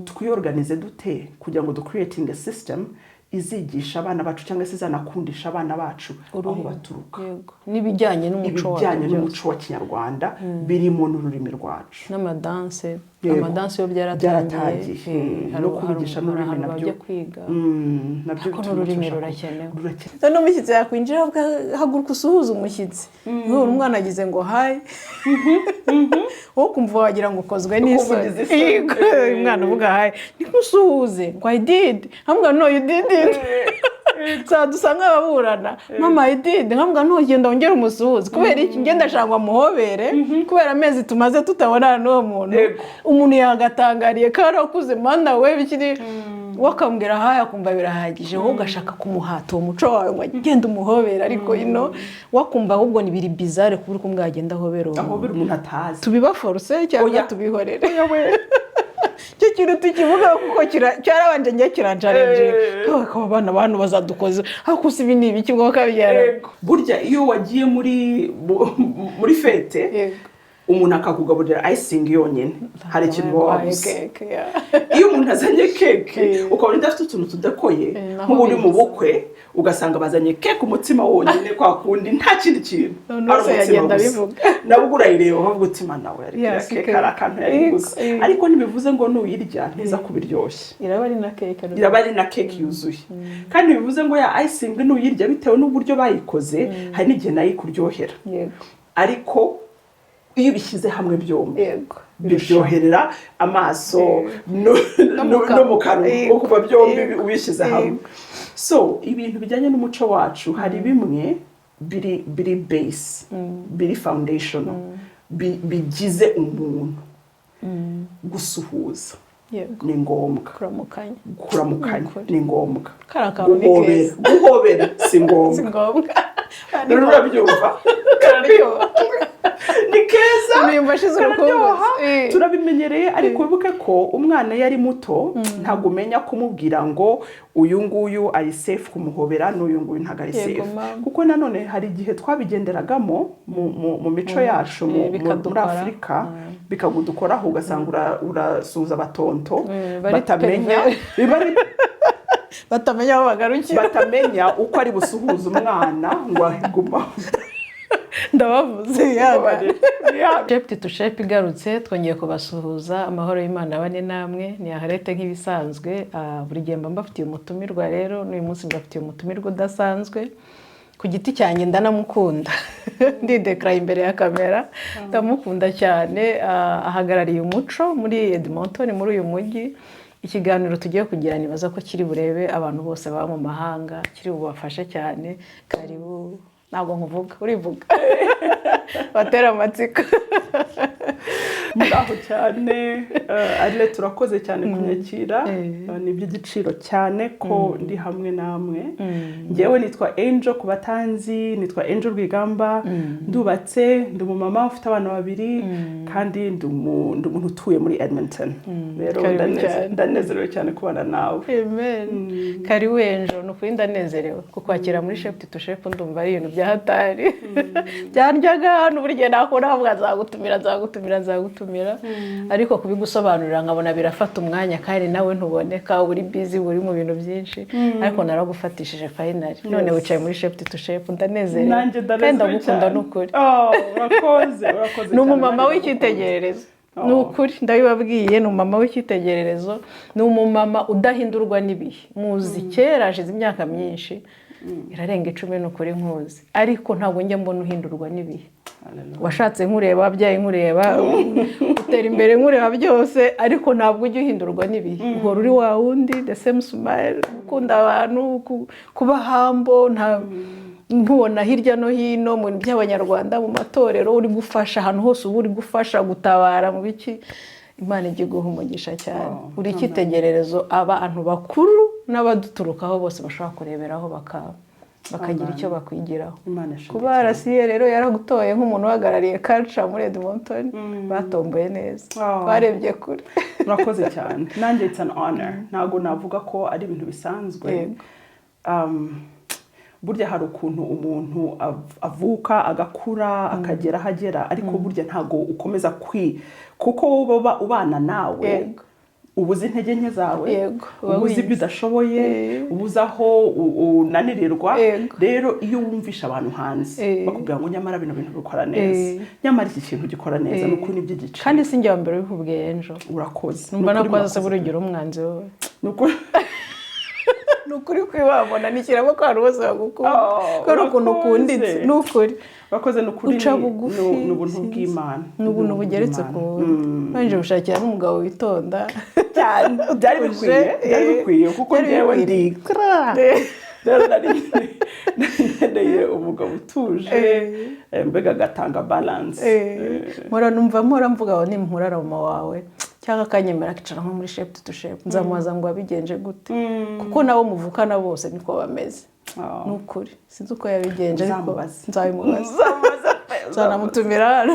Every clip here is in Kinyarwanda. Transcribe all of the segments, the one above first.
Twiyorganize dute kugira ngo ducreating a system izigisha abana bacu cyangwa se izanakundisha abana bacu aho Ururimi. baturuka, N'ibijyanye n'umuco wacu ibijyanye byose. n'umuco wa Kinyarwanda birimo n'ururimi rwacu. N'amadanse. Amadanse yo byaratangiye. Byaratangiye. No kubigisha hari n'ururimi ahantu nabyo. bajya kwiga. Nabyo Ariko bituma n'ururimi rurakenewe. Rurakenewe. Noneho umushyitsi yakwinjira, haguruka usuhuze umushyitsi. Nk'ubu umwana agize ngo "Hi", wowe ukumva wagira ngo ukozwe n'isoni. Ugize isoni. Yego, umwana uvuga "Hi", ntimusuhuze ngo "I did", nkamubwira "No, you didn't". Sa dusa nk'ababurana, "Mama, I did", nkamubwira "No, genda wongere umusuhuze". Kubera iki? Ngenda ndashaka ngo amuhobere, kubera amezi tumaze tutabonana n'uwo muntu. Umuntu yagatangariye ko yarakuze, mana we, bikiri we akambwira "Hi", akumva birahagije. Wowe ugashaka kumuhata uwo muco wawe ngo genda umuhobere, ariko ino we akumva ahubwo ni biri bizarre kuba uri kumwe agenda ahobera uwo muntu. Ahobera umuntu atazi. Tubibaforce cyangwa Oya. tubihorere? Icyo kintu tukivuga kuko cyarabanje, njye kirancarenje. Bakaba abana, abantu bazadukoze, ariko si ibi ni ibiki ngo kabyara? Burya iyo wagiye muri fête, umuntu akakugaburira icing yonyine, hari ikintu uba wabuze. Keke, yeah. Iyo umuntu azanye keke, ukabona idafite utuntu tudakoye, Naho nk'ubu uri mu bibuze. bukwe, ugasanga bazanye keke umutsima wonyine, kwa kundi nta kindi kintu, Noneho ari se umutsima yagenda gusa. abivuga. Nabwo urayireba ukavuga uti "Mana we, ariko iriya si keke keke. hari akantu yari gusa." Ariko ntibivuze ngo nuyirya ntiza kuba iryoshye. Iraba ari na keke. Iraba ari na keke yuzuye, kandi bivuze ngo ya icing nuyirya, bitewe n'uburyo bayikoze, hari n'igihe nayo ikuryohera. Ariko iyo ubishyize hamwe byombi, biryoherera amaso No mu no mu kanwa. kanwa, ukuva byombi ubishyize hamwe. So ibintu bijyanye n'umuco wacu, hari bimwe biri base, biri foundational, bigize umuntu. Gusuhuza ni ngombwa. Kuramukanya. Kuramukanya Ukuri. ni ngombwa. Kariya kantu ni Guhobera, keza. guhobera si Si ngombwa. ngombwa. Rero urabyumva, Kararyoha. Ni keza. Nimba ashize Kararyoha. urukumbuzi. Turabimenyereye, ariko wibuke ko umwana iyo ari muto ntabwo umenya kumubwira ngo uyu nguyu ari safe kumuhobera n'uyu nguyu ntabwo ari safe. Mama. Kuko nanone hari igihe twabigenderagamo mu mico yacu muri Bikadukora. Afurika, bikagudukoraho, ugasanga urasuhuza abatonto bari batamenya pervers. Batamenya aho bagarukira. Batamenya uko ari busuhuze umwana ngo ahiguma. Ndabavuze yaga. Shape to Shape igarutse, twongeye kubasuhuza. Amahoro y'Imana abane namwe. Ni Aharete nk'ibisanzwe. Buri gihe mba mbafitiye umutumirwa. Rero n'uyu munsi mbafitiye umutumirwa udasanzwe. Ku giti cyanjye ndanamukunda, ndidekara imbere ya kamera, ndamukunda cyane. Ahagarariye umuco muri Edmonton, muri uyu mujyi. Ikiganiro tugiye kugira, nibaza ko kiri burebe abantu bose baba mu mahanga, kiri bubafashe cyane. Karibu. Ntabwo nkuvuga, urivuga, batera amatsiko. Muraho cyane. Arile, turakoze cyane kunyakira. Ni iby'igiciro cyane ko ndi hamwe namwe. Ngewe nitwa Angel, ku batanzi nitwa Angel Rwigamba. Ndubatse, ndi umumama ufite abana babiri, kandi ndi umuntu utuye muri Edmonton. Rero Karibu cyane. ndanezerewe cyane kubana nawe. Amen. Karibu Angel, ni ukuri ndanezerewe kukwakira muri Shape to Shape. Ndumva ari ibintu bya hatari byandyaga hano. Buri gihe nakora havuga nzagutumira, nzagutumira, nzagutumira, ariko kubigusobanurira nkabona birafata umwanya, kandi nawe ntuboneka, uri busy, uri mu bintu byinshi, ariko naragufatishije finally, none wicaye muri Shape to Shape, ndanezerewe. Nanjye Kandi ndanezerewe ndagukunda. cyane. Ni ukuri. Oh, urakoze, urakoze Ni cyane. umumama Nanjye w'icyitegererezo, ni Oh. ukuri ndabibabwiye. Ni umumama w'icyitegererezo, ni umumama udahindurwa n'ibihe. Muzi kera, hashize imyaka myinshi irarenga 10, ni ukuri nkuzi, ariko ntabwo njya mbona uhindurwa n'ibihe. Hallelujah. Washatse nkureba, wabyaye nkureba, utera imbere nkureba, byose, ariko ntabwo ujya uhindurwa n'ibihe. Uhora uri wa wundi, the same smile, gukunda abantu, kuba humble. Nta nkubona hirya no hino mu bintu by'Abanyarwanda, mu matorero, uri gufasha ahantu hose, uba uri gufasha, gutabara mu biki. Imana ijya iguha umugisha cyane. Oh, Uri icyitegererezo abantu bakuru n'abaduturukaho bose bashobora kureberaho, bakagira icyo bakwigiraho. Imana ishimwe Kuba cyane. RCA rero yaragutoye nk'umuntu uhagarariye culture muri Edmonton, batomboye neza. Oh. Barebye kure. Murakoze cyane. Nanjye it's an honor. Ntabwo navuga ko ari ibintu bisanzwe. Burya hari ukuntu umuntu avuka, agakura, akagera aho agera, ariko burya ntabwo ukomeza kuko wowe uba ubana nawe. Uba uzi intege nke zawe, Uba uba uzi ibyo wizi. udashoboye, uba uzi aho unanirirwa. Rero iyo wumvisha abantu hanze bakubwira ngo nyamara bino bintu bikora neza, nyamara iki kintu gikora neza, ni ukuri n'iby'igiciro. Kandi si njye wa mbere ubikubwiye ejo. Urakoze. Numva Ni ukuri. nakoze se Murakoze. buriya umwanzi wowe. Ni ukuri. Ni ukuri kwibabona nishyiramo ko abantu bose bagukunda, Oh, ko ari ukuntu urakoze. ukunditse, ni ukuri. Urakoze, ni ukuri. Uca bugufi, Ni ubuntu sinzi. bw'Imana. Ni ubuntu bugeretse ku wundi. Wanje gushakira n'umugabo witonda. Cyane, byari bikwiye, byari bikwiye, kuko Byari njyewe bikwiriye. ndi rero nari nkeneye umugabo utuje, mbega agatanga balance. Mpora numva, mpora mvuga ngo nimpura mama wawe cyangwa akanyemera akicara nko muri Shape to Shape, nzamubaza ngo wabigenje gute, kuko nabo muvukana bose niko bameze. Oh. Ni ukuri sinzi uko yabigenje, ariko Uzamubaze. nzabimubaza. Uzamubaze pe, uzamubaze. Nzanamutumira hano.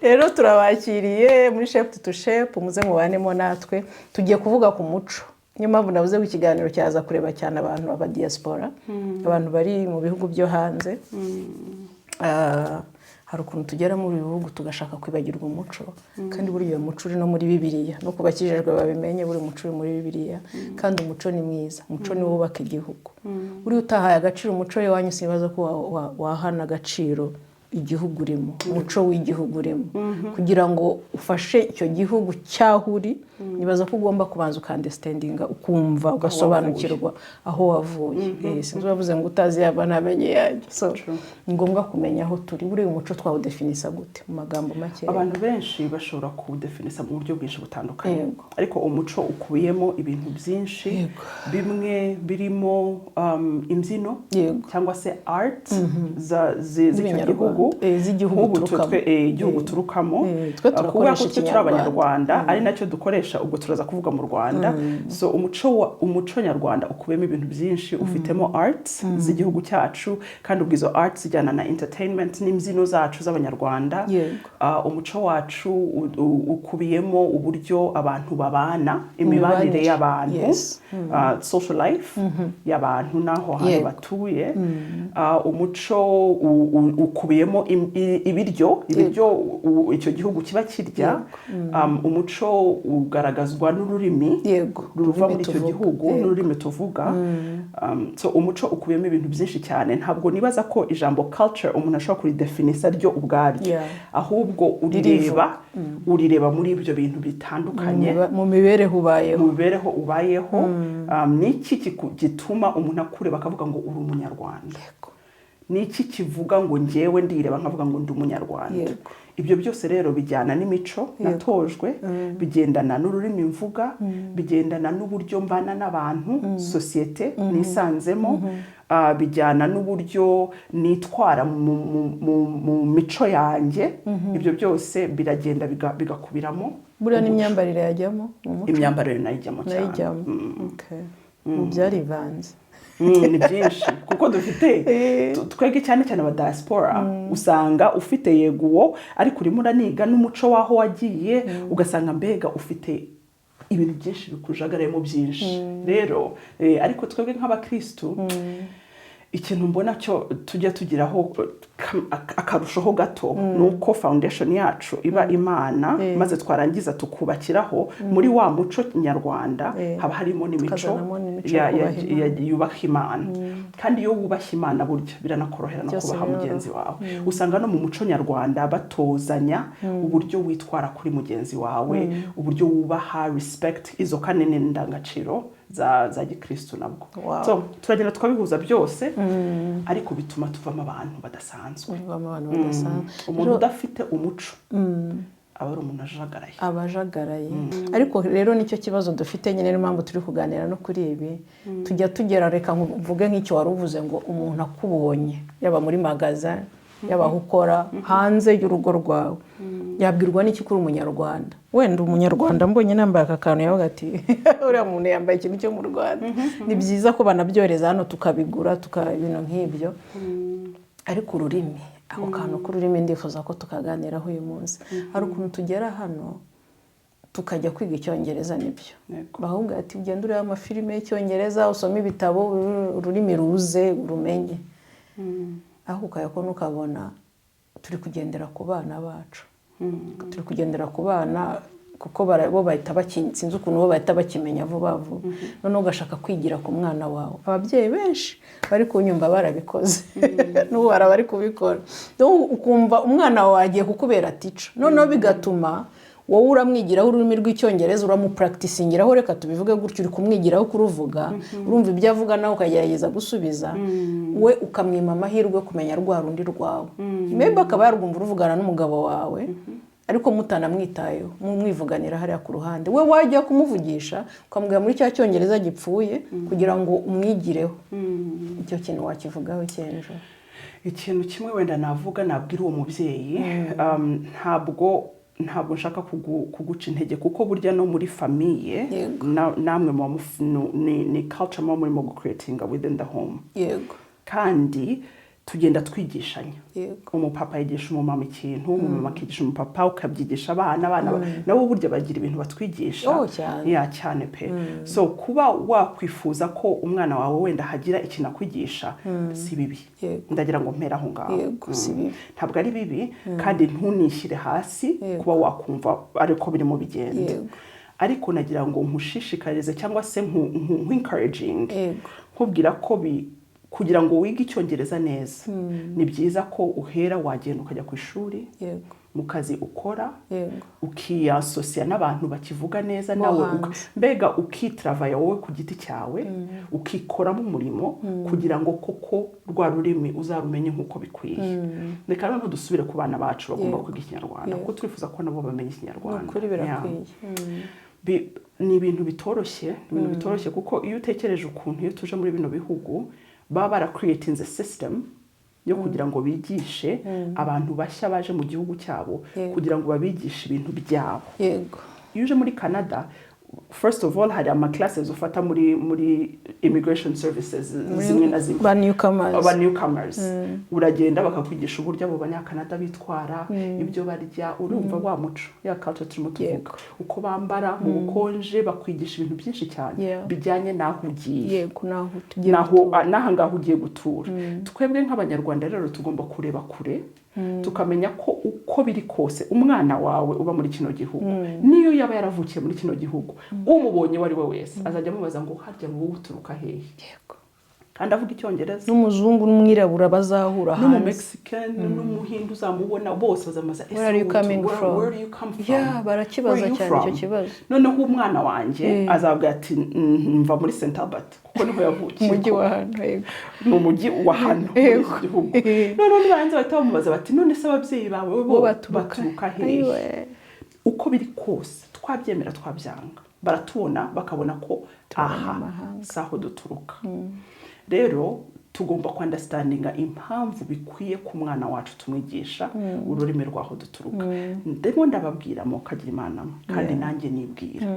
Rero turabakiriye muri Shape to Shape, muze mubanemo natwe. Tugiye kuvuga ku muco. Niyo mpamvu navuze ko ikiganiro cyaza kureba cyane abantu aba diaspora, abantu bari mu bihugu byo hanze. Hari ukuntu tugera muri ibi bihugu tugashaka kwibagirwa umuco, kandi buriya muco uri no muri Bibiliya, no ku bakijijwe babimenye, buri muco uri muri Bibiliya. Kandi umuco ni mwiza, umuco niwo wubaka igihugu. Buriya utahaye agaciro umuco w'iwanyu, sinibaza ko wahana agaciro igihugu urimo, umuco w'igihugu urimo. Kugira ngo ufashe icyo gihugu cy'aho uri, nibaza ko ugomba kubanza uka-understandinga, ukumva, ugasobanukirwa aho wavuye. Sinzi uwavuze ngo utazi yaba ntamenye yajya. So ni ngombwa kumenya aho turi. Buriya umuco twawudefinisa gute mu magambo make? Abantu benshi bashobora kuwudefinisa mu buryo bwinshi butandukanye, ariko umuco ukubiyemo ibintu byinshi. Bimwe birimo imbyino cyangwa se art z'icyo Z'ibinyarwanda. gihugu. Z'igihugu Nk'ubu uturukamo. twe, igihugu turukamo. Twe Kubera ko turakoresha twe turi Ikinyarwanda. Abanyarwanda, ari nacyo dukoresha, ubwo turaza kuvuga mu Rwanda. So umuco nyarwanda ukubiyemo ibintu byinshi, ufitemo arts z'igihugu cyacu, kandi ubwo izo arts zijyana na entertainment n'imbyino zacu z'Abanyarwanda. Umuco wacu ukubiyemo uburyo abantu babana, imibanire Imibanire. y'abantu, social life y'abantu n'aho hantu batuye. Umuco ukubiyemo ibiryo icyo gihugu kiba kirya. Umuco ugaragazwa n'ururimi ruva Ururimi muri icyo tuvuga. gihugu n'ururimi tuvuga. So umuco ukubiyemo ibintu byinshi cyane. Ntabwo nibaza ko ijambo culture umuntu ashobora kuridefinisa ryo ubwaryo, ahubwo urireba muri ibyo bintu bitandukanye. Mu mibereho ubayeho. Mu mibereho ubayeho. Ni iki gituma umuntu akureba akavuga ngo uri Umunyarwanda? Ni iki kivuga ngo njyewe ndireba nkavuga ngo ndi Umunyarwanda? Ibyo byose rero bijyana n'imico natojwe, bigendana n'ururimi mvuga, bigendana n'uburyo mbana n'abantu, sosiyete nisanzemo, bijyana n'uburyo nitwara mu mico yanjye. Ibyo byose biragenda bigakubiramo Buriya umuco. n'imyambarire yajyamo mu muco? Imyambarire nayo ijyamo Nayo cyane. ijyamo. Okay. Ubu byarivanze. Ni byinshi, kuko dufite twebwe cyane cyane aba diaspora, usanga ufite yego uwo, ariko urimo uraniga n'umuco w'aho wagiye, ugasanga mbega ufite ibintu byinshi bikujagarayemo byinshi. Rero ariko twebwe nk'abakirisitu, ikintu mbona cyo tujya tugiraho akarushoho gato ni uko foundation yacu iba Imana, maze twarangiza tukubakiraho muri wa muco nyarwanda. Haba harimo n'imico Tukazanamo n'imico yo kubaha Imana. yubaha Imana. Kandi iyo wubashye Imana, burya biranakorohera no Byose kubaha biroroha. mugenzi wawe. Usanga no mu muco nyarwanda batozanya uburyo witwara kuri mugenzi wawe, uburyo wubaha, respect. Izo kandi ni indangagaciro za gikristu nabwo. So turagenda tukabihuza byose, ariko bituma tuvamo abantu badasanzwe. Bivamo abantu badasanzwe. Umuntu udafite umuco aba ari umuntu ajagaraye. Abajagaraye. Ariko rero nicyo kibazo dufite nyine, niyo mpamvu turi kuganira no kuri ibi. Tujya tugera, reka mvuge nk'icyo wari uvuze ngo umuntu akubonye, yaba muri magasin, yaba aho ukora, hanze y'urugo rwawe, yabwirwa n'iki kuri Umunyarwanda? Wenda Umunyarwanda mbonye nambaye aka kantu, yavuga ati uriya muntu yambaye ikintu cyo mu Rwanda. Ni byiza ko banabyohereza hano tukabigura, ibintu nk'ibyo. Ariko ururimi, ako kantu k'ururimi ndifuza ko tukaganiraho uyu munsi. Hari ukuntu tugera hano tukajya kwiga Icyongereza, nibyo, bahubwo ati ugenda ureba amafilime y'Icyongereza, usome ibitabo, ururimi ruze urumenye, aho ukayakubona ukabona turi kugendera ku bana bacu, turi kugendera ku bana. Kuko bo bahita sinzi ukuntu bo bahita bakimenya vuba vuba. Noneho ugashaka kwigira ku mwana wawe. Ababyeyi benshi bari kunyumva barabikoze, n'ubu hari abari kubikora. Donc ukumva umwana wawe agiye kukubera teacher, noneho bigatuma wowe uramwigiraho ururimi rw'Icyongereza, uramupracticingiraho, reka tubivuge gutyo, uri kumwigiraho kuruvuga, urumva ibyo avuga nawe ukagerageza gusubiza, we ukamwima amahirwe yo kumenya rwa rundi rwawe. Maybe akaba yarwumva uruvugana n'umugabo wawe, ariko mutanamwitayeho, mumwivuganira hariya ku ruhande, we wajya kumuvugisha ukamubwira muri cya Cyongereza gipfuye kugira ngo umwigireho. Icyo kintu wakivugaho cyenjo? Ikintu kimwe wenda navuga, nabwira uwo mubyeyi, ntabwo nshaka kuguca intege, kuko burya no muri famille namwe muba ni culture muba murimo gucreatinga within the home. Kandi tugenda twigishanya. Umupapa yigisha umumama ikintu, umumama akigisha umupapa, ukabyigisha abana, abana nabo burya bagira ibintu batwigisha. Oh, cyane. Yeah, cyane pe. So kuba wakwifuza ko umwana wawe wenda hagira ikintu akwigisha si bibi. Ndagira ngo mpere aho ngaho. Yego, si bibi. Ntabwo ari bibi, kandi ntunishyire hasi kuba wakumva ariko birimo bigenda. Ariko nagira ngo nkushishikarize cyangwa se nku encouraging, nkubwira ko kugira ngo wige Icyongereza neza ni byiza ko uhera wagenda ukajya ku ishuri, mu kazi ukora, ukiyasosiya n'abantu bakivuga neza Bo nawe hanze. Mbega ukitravaya wowe ku giti cyawe, ukikoramo umurimo kugira ngo koko rwa rurimi uzarumenye nk'uko bikwiye. Reka noneho dusubire ku bana bacu bagomba kwiga Ikinyarwanda, kuko twifuza ko nabo bamenya Ikinyarwanda. Ni ukuri birakwiye. Ni ibintu bitoroshye, ni ibintu bitoroshye, kuko iyo utekereje ukuntu iyo tuje muri bino bihugu baba baracreatinze system yo kugira ngo bigishe abantu bashya baje mu gihugu cyabo, kugira ngo babigishe ibintu byabo. Iyo uje muri Canada, first of all hari ama classes ufata muri immigration services zimwe na zimwe. Ba newcomers. Aba newcomers, uragenda bakakwigisha uburyo abo Banyakanada bitwara, ibyo barya, urumva wa muco, ya culture turimo tuvuga, uko bambara mu bukonje, bakwigisha ibintu byinshi cyane bijyanye n'aho ugiye. Yego, naho tugiye Naho gutura. n'aha ngaha ugiye gutura. Twebwe nk'Abanyarwanda rero tugomba kureba kure, tukamenya ko uko biri kose umwana wawe uba muri kino gihugu, niyo yaba yaravukiye muri kino gihugu, umubonye uwo ari we wese azajya amubaza ngo: "Harya wowe uturuka hehe?" Kandi avuga Icyongereza. N'umuzungu n'umwirabura bazahura hanze. N'Umumexican n'Umuhindi uzamubona, bose bazamubaza: "Ese Where are you wowe coming from?" Where do you come from? Yeah, barakibaza Where are you cyane from?" icyo kibazo. Noneho umwana wanjye azavuga ati: "Mva muri St Albert," kuko niho yavukiye. Umujyi wa hano, yego. Ni umujyi wa hano muri iki gihugu. Noneho nibarangiza bahita bamubaza bati: "None se ababyeyi bawe bo Bo baturuka baturuka hehe?" Ayiwe. Uko biri kose, twabyemera twabyanga, baratubona bakabona ko aha Abanyamahanga. si aho duturuka. Rero tugomba kwunderstandinga impamvu bikwiye ko umwana wacu tumwigisha ururimi rw'aho duturuka. Ndimo ndababwira mukagira Imana, kandi nanjye nibwira,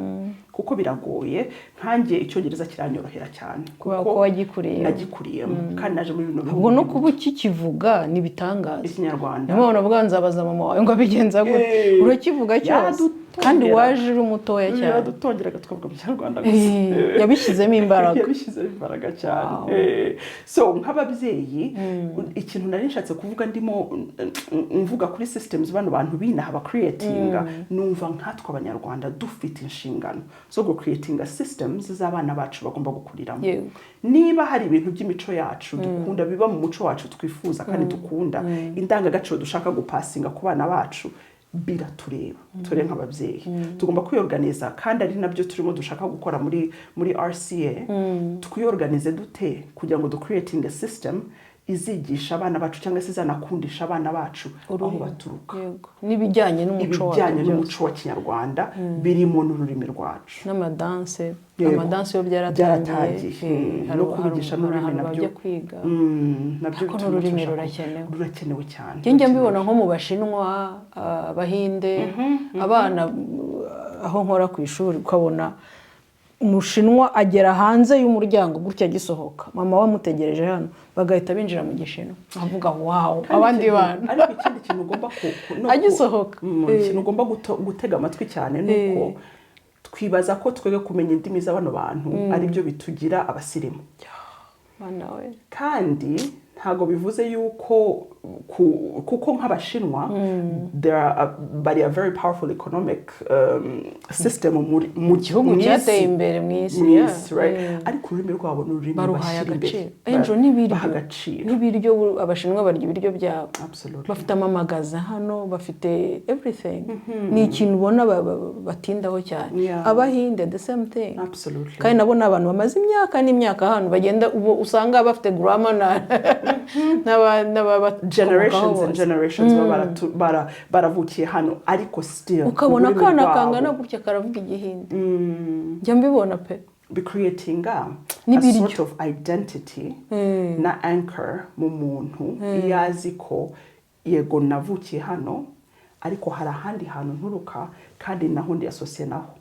kuko biragoye. Nkanjye Icyongereza kiranyorohera cyane Kubera kuko ko wagikuriyemo. Nagikuriyemo, kandi naje muri bino bihugu. Ubwo no kuba ukikivuga ni ibitangaza. Ikinyarwanda. Niyo mpamvu navuga nzabaza mama wawe ngo abigenza gute. Urakivuga cyose Yaradutongera. kandi waje uri mutoya cyane. Yaradutongeraga tukavuga mu Kinyarwanda gusa. Yabishyizemo imbaraga. Yabishyizemo imbaraga cyane. So nk'ababyeyi, ikintu nari nshatse kuvuga, ndimo mvuga kuri systems bano bantu binaha bacreatinga, numva nkatwe Abanyarwanda dufite inshingano zo gucreatinga systems z'abana bacu bagomba gukuriramo. Niba hari ibintu by'imico yacu dukunda, biba mu muco wacu twifuza kandi dukunda, indangagaciro dushaka gupassinga ku bana bacu, biratureba turi nk'ababyeyi. Tugomba kwiyorganiza, kandi ari nabyo turimo dushaka gukora muri RCA. Twiyorganize dute kugira ngo ducreatinge system izigisha abana bacu cyangwa se izanakundisha abana bacu aho baturuka? N'ibijyanye n'umuco wacu Ibijyanye byose. n'umuco wa Kinyarwanda, birimo n'ururimi rwacu. N'amadanse. Amadanse yo byaratangiye. Byaratangiye. No kubigisha hari n'ururimi ahantu nabyo. bajya kwiga. Nabyo Ariko bituma n'ururimi rurakenewe. Rurakenewe cyane. Njye mbibona nko mu Bashinwa, Abahinde, abana aho nkora ku ishuri, ukabona Umushinwa agera hanze y'umuryango gutya, agisohoka mama we amutegereje hano, bagahita binjira mu Gishinwa, avuga: "Wow." Kandi Abandi bana ariko ikindi kintu ugomba Agisohoka. Ikintu ugomba gutega amatwi cyane ni uko twibaza ko twebwe kumenya indimi z'abano bantu ari byo bitugira abasirimu. Bana we. Kandi Ntabwo bivuze yuko kuko nk'Abashinwa they are bari a very powerful economic system mu Igihugu mu isi. Cyateye imbere mu isi. Mu isi, right? Ariko ururimi rwabo ni ururimi Baruhaye bashyira imbere. agaciro. Angel, n'ibiryo. Baha agaciro. N'ibiryo, Abashinwa barya ibiryo byabo. Absolutely. Bafite amamagaza hano, bafite everything. Ni ikintu ubona batindaho cyane. Abahinde, the same thing. Absolutely. Kandi nabo ni abantu bamaze imyaka n'imyaka hano, bagenda ubu usanga bafite grammar na n'ababakomokaho Generations and bose. generations baba baravukiye hano, ariko still Ukabona ururimi akana rwabo kangana gutya karavuga Igihinde. Njya mbibona pe. Bicreatinga a N'ibiryo. sort of identity na anchor mu muntu, iyo azi ko yego navukiye hano, ariko hari ahandi hantu nturuka kandi naho ndi associé naho,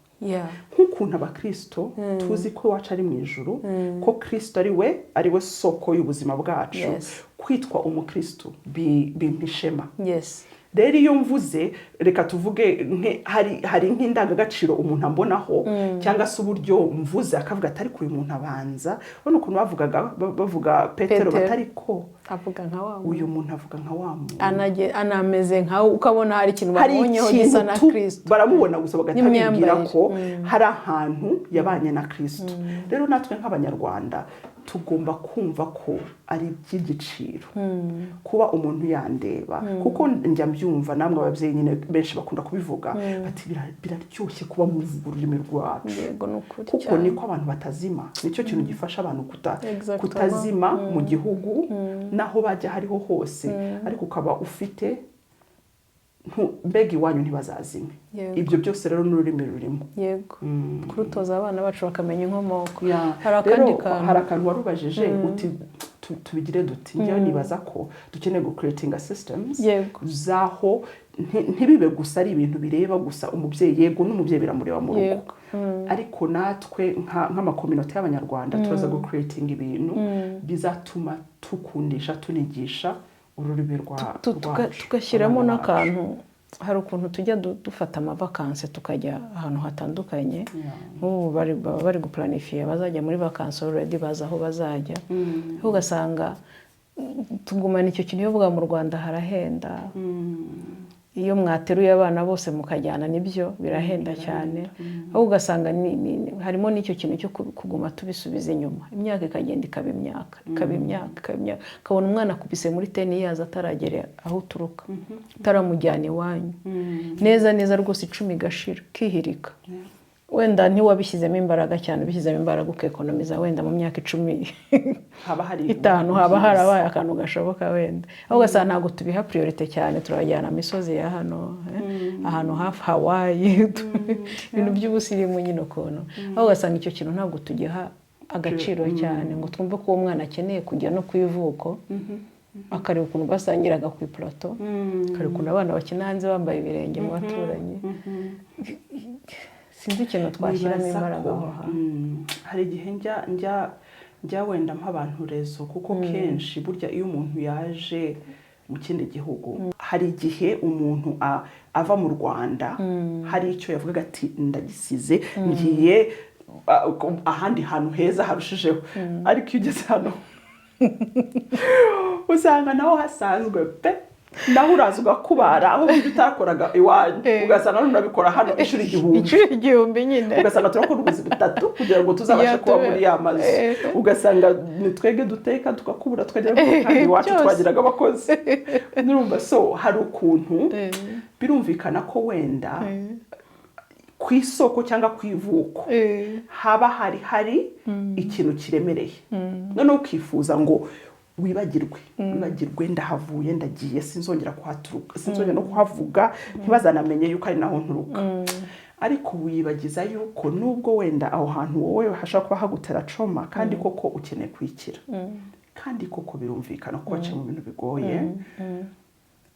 nk'ukuntu Abakristo tuzi ko iwacu ari mu ijuru, ko Kristo ari we soko y'ubuzima bwacu. Kwitwa Umukristo bimpa ishema. Rero iyo mvuze, reka tuvuge hari nk'indangagaciro umuntu ambonaho, cyangwa se uburyo mvuze akavuga ati: "Ariko uyu muntu abanza." Urabona ukuntu bavugaga, bavuga Petero, Petero. Batari ko Avuga nka wa muntu. Uyu muntu avuga nka wa muntu. Anameze nkawe, ukabona hari ikintu Hari babonyeho gisa na ikintu Kristo. baramubona gusa bagahita bibwira N'imyambarire. ko hari ahantu yabanye na Kristo. Rero natwe nk'Abanyarwanda tugomba kumva ko ari iby'igiciro kuba umuntu yandeba, kuko njya mbyumva namwe ababyeyi nyine benshi bakunda kubivuga bati: "Biraryoshye kuba muvuga ururimi rwacu." Yego, ni ukuri Kuko cyane. niko abantu batazima, nicyo kintu gifasha abantu kutazima mu gihugu naho bajya hariho hose, ariko ukaba ufite mbega iwanyu ntibazazime. Ibyo byose rero n'ururimi rurimo. Yego, kurutoza abana bacu bakamenya inkomoko. Hari Rero akandi kantu. hari akantu warubajije uti tubigire duti. Njyewe nibaza ko dukeneye gucreatinga systems zaho ntibibe gusa ari ibintu bireba gusa umubyeyi. Yego, n'umubyeyi biramureba mu rugo, ariko natwe nk'amacommunauté y'Abanyarwanda turaza gucreatinga ibintu bizatuma tukundisha, tunigisha ururimi rwacu Tugashyiramo abana bacu. n'akantu. Hari ukuntu tujya dufata amavacances tukajya ahantu hatandukanye. Nk'ubu baba bari guplanifiya bazajya muri vacances, already bazi aho bazajya, ariko ugasanga tugumana icyo kintu iyo uvuga mu Rwanda harahenda. Iyo mwateruye abana bose mukajyana, nibyo birahenda cyane, ahubwo ugasanga harimo n'icyo kintu cyo kuguma tubisubiza inyuma, imyaka ikagenda ikaba imyaka, ikaba imyaka, ikaba imyaka, ukabona umwana akubise muri 10 years ataragera aho uturuka, utaramujyana iwanyu neza neza rwose, 10 igashira ukihirika. Wenda ntiwabishyizemo imbaraga cyane. Ubishyizemo imbaraga ukekonomiza, wenda mu myaka 10, haba hari 5, haba harabaye akantu gashoboka wenda. Aho ugasanga ntabwo tubiha priorité cyane, turabajyana misozi ya hano, ahantu hafi Hawaii, ibintu by'ubusirimu nyine ukuntu. Aho ugasanga icyo kintu ntabwo tugiha agaciro cyane ngo twumve ko uwo mwana akeneye kujya no ku ivuko, akareba ukuntu basangiraga ku ipurato, akareba ukuntu abana bakina hanze bambaye ibirenge mu baturanyi. Sinzi ikintu twashyiramo Nibaza imbaraga ko, aho hantu. Hari igihe njya wenda mpa abantu raison, kuko kenshi burya iyo umuntu yaje mu kindi gihugu, hari igihe umuntu ava mu Rwanda hari icyo yavugaga ati: "Ndagisize, ngiye ahandi hantu heza harushijeho." Ariko iyo ugeze hano usanga naho hasanzwe pe, naho uraza ugakubara aho ibyo utakoraga iwanyu, ugasanga none urabikora hano inshuro 1000. Inshuro 1000 nyine. Ugasanga turakora ubuzi butatu kugira ngo tuzabashe Yeah, kuba muri ya mazu. Ugasanga ni twebwe duteka, tukakubura, tukagera kandi iwacu Byose. twagiraga abakozi. Nurumva, so hari ukuntu birumvikana ko wenda ku isoko cyangwa ku ivuko haba hari ikintu kiremereye, noneho ukifuza ngo wibagirwe, wibagirwe, ndahavuye, ndagiye, sinzongera kuhaturuka, sinzongera no kuhavuga, ntibazanamenye yuko ari naho nturuka. Ariko wibagiza yuko nubwo wenda aho hantu wowe hashobora kuba hagutera trauma, kandi koko ukeneye kwikira, kandi koko birumvikana ko waciye mu bintu bigoye,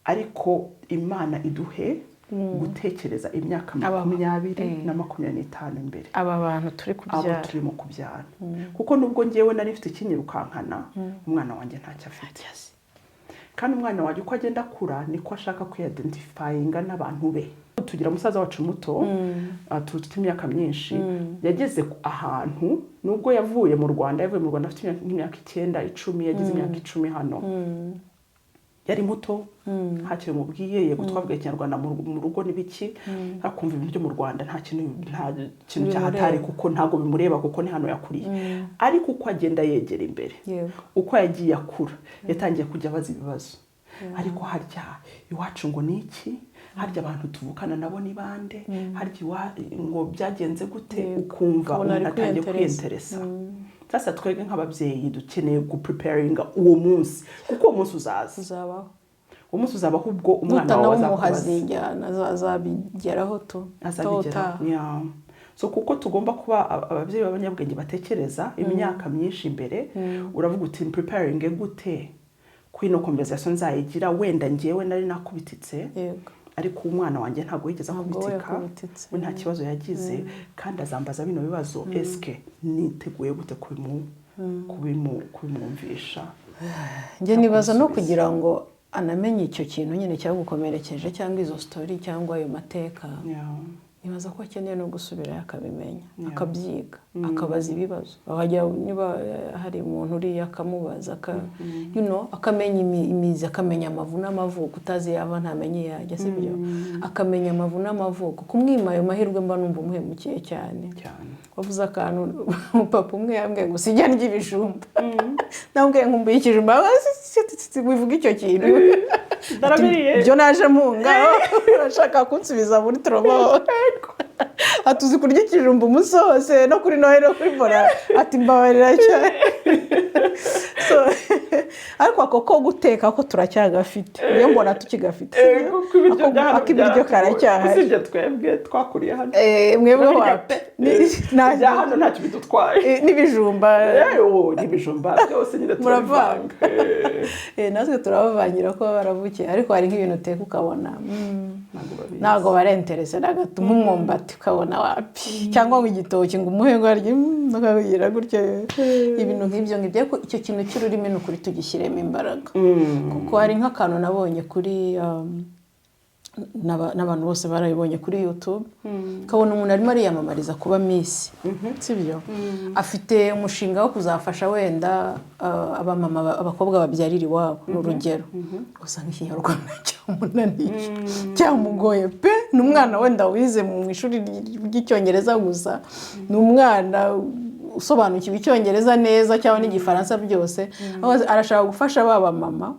ariko Imana iduhe gutekereza imyaka 20 na 25 imbere, Aba bantu turi abo kubyara. turimo kubyara, kuko nubwo ngewe nari mfite ikinyirukankana, umwana wanjye ntacyo afite. Kandi umwana wanjye uko agenda akura niko ashaka kwiyidentifyinga n'abantu be. Tugira musaza wacu muto, tufite imyaka myinshi, yageze ahantu nubwo yavuye mu Rwanda afite nk'imyaka 9, 10, yagize imyaka 10 hano, yari muto, nta kintu mubwiye. Yego, twavuga Ikinyarwanda mu rugo n'ibiki, akumva ibintu byo mu Rwanda nta kintu cyahatari, kuko ntabwo bimureba, kuko ni hano yakuriye. Ariko uko agenda yegera imbere, uko yagiye akura, yatangiye kujya abaza ibibazo: "Ariko harya iwacu ngo ni iki? Harya abantu tuvukana nabo ni bande? Harya ngo byagenze gute?" Ukumva Ukabona ari umuntu atangiye kwiyenteresa. kwiyenteresa. Sasa twebwe nk'ababyeyi dukeneye gupreparinga uwo munsi, kuko uwo munsi uzaza. Uzabaho. Uwo munsi uzabaho ubwo umwana wawe Nutanawumuha azakubaza. azijyana, azabigeraho tu. Azabigeraho. Yeah. So kuko tugomba kuba ababyeyi b'abanyabwenge batekereza imyaka myinshi imbere, uravuga uti: "Preparing gute ko ino conversation nzayigira?" Wenda njyewe nari nakubititse, ariko umwana wanjye ntabwo yigeze Ntabwo we akubitika. yakubititse. We nta kibazo yagize, kandi azambaza bino bibazo. Eske niteguye gute kubimwumvisha? Njye nibaza no kugira ngo anamenye icyo kintu nyine cyagukomerekeje, cyangwa izo story, cyangwa ayo mateka, nibaza ko akeneye no gusubirayo akabimenya, akabyiga, akabaza ibibazo. Wajya niba hari umuntu uriya akamubaza, akamenya imizi, akamenya amavu n'amavuko. Utazi yava ntamenye iyo yajya, si byo? Akamenya amavu n'amavuko. Kumwima ayo mahirwe mba numva umuhemukiye cyane. Cyane. Wavuze akantu, papa umwe yambwiye ngo sijya ndya ibijumba. Nambwiye nkumbuye ikijumba, wivuga icyo kintu. Narabiriye. Ibyo naje mpunga, urashaka kunsubiza muri trauma. Ati: "Uzi kurya ikijumba umunsi wose, no kuri Noheli no kuri bora?" Ati: "Mbabarira cyane." So, ariko ako ko guteka ko turacyagafite, niyo mbona tukigafite. Kuko ibiryo bya hano Ak'ibiryo byaratugoye. karacyahari. Usibye twebwe twakuriye hano. Mwebwe Turabirya wapi? pe. Ibya hano ntacyo bidutwaye. N'ibijumba. N'ibijumba byose nyine Muravanga. turabivanga. Natwe turabavangira ko baba baravukiye, ariko hari nk'ibintu uteka ukabona Ntabwo babizi. Ntabwo barenterese na gato. Nk'umwumbati ukabona wapi, cyangwa ngo igitoki ngo umuhe ngo arye, ukabigira gutya, ibintu nk'ibyo ngibyo. Ariko icyo kintu cy'ururimi ni ukuri tugishyiremo imbaraga, kuko hari nk'akantu nabonye kuri n'abantu bose barabibonye kuri YouTube, ukabona umuntu arimo ariyamamariza kuba Miss, sibyo? Afite umushinga wo kuzafasha wenda abamama, abakobwa babyarira iwabo, ni urugero. Usanga Ikinyarwanda cyamunaniye, cyamugoye pe. Ni umwana wenda wize mu ishuri ry'Icyongereza gusa, ni umwana usobanukiwe Icyongereza neza cyangwa n'Igifaransa byose. Aho arashaka gufasha ba bamama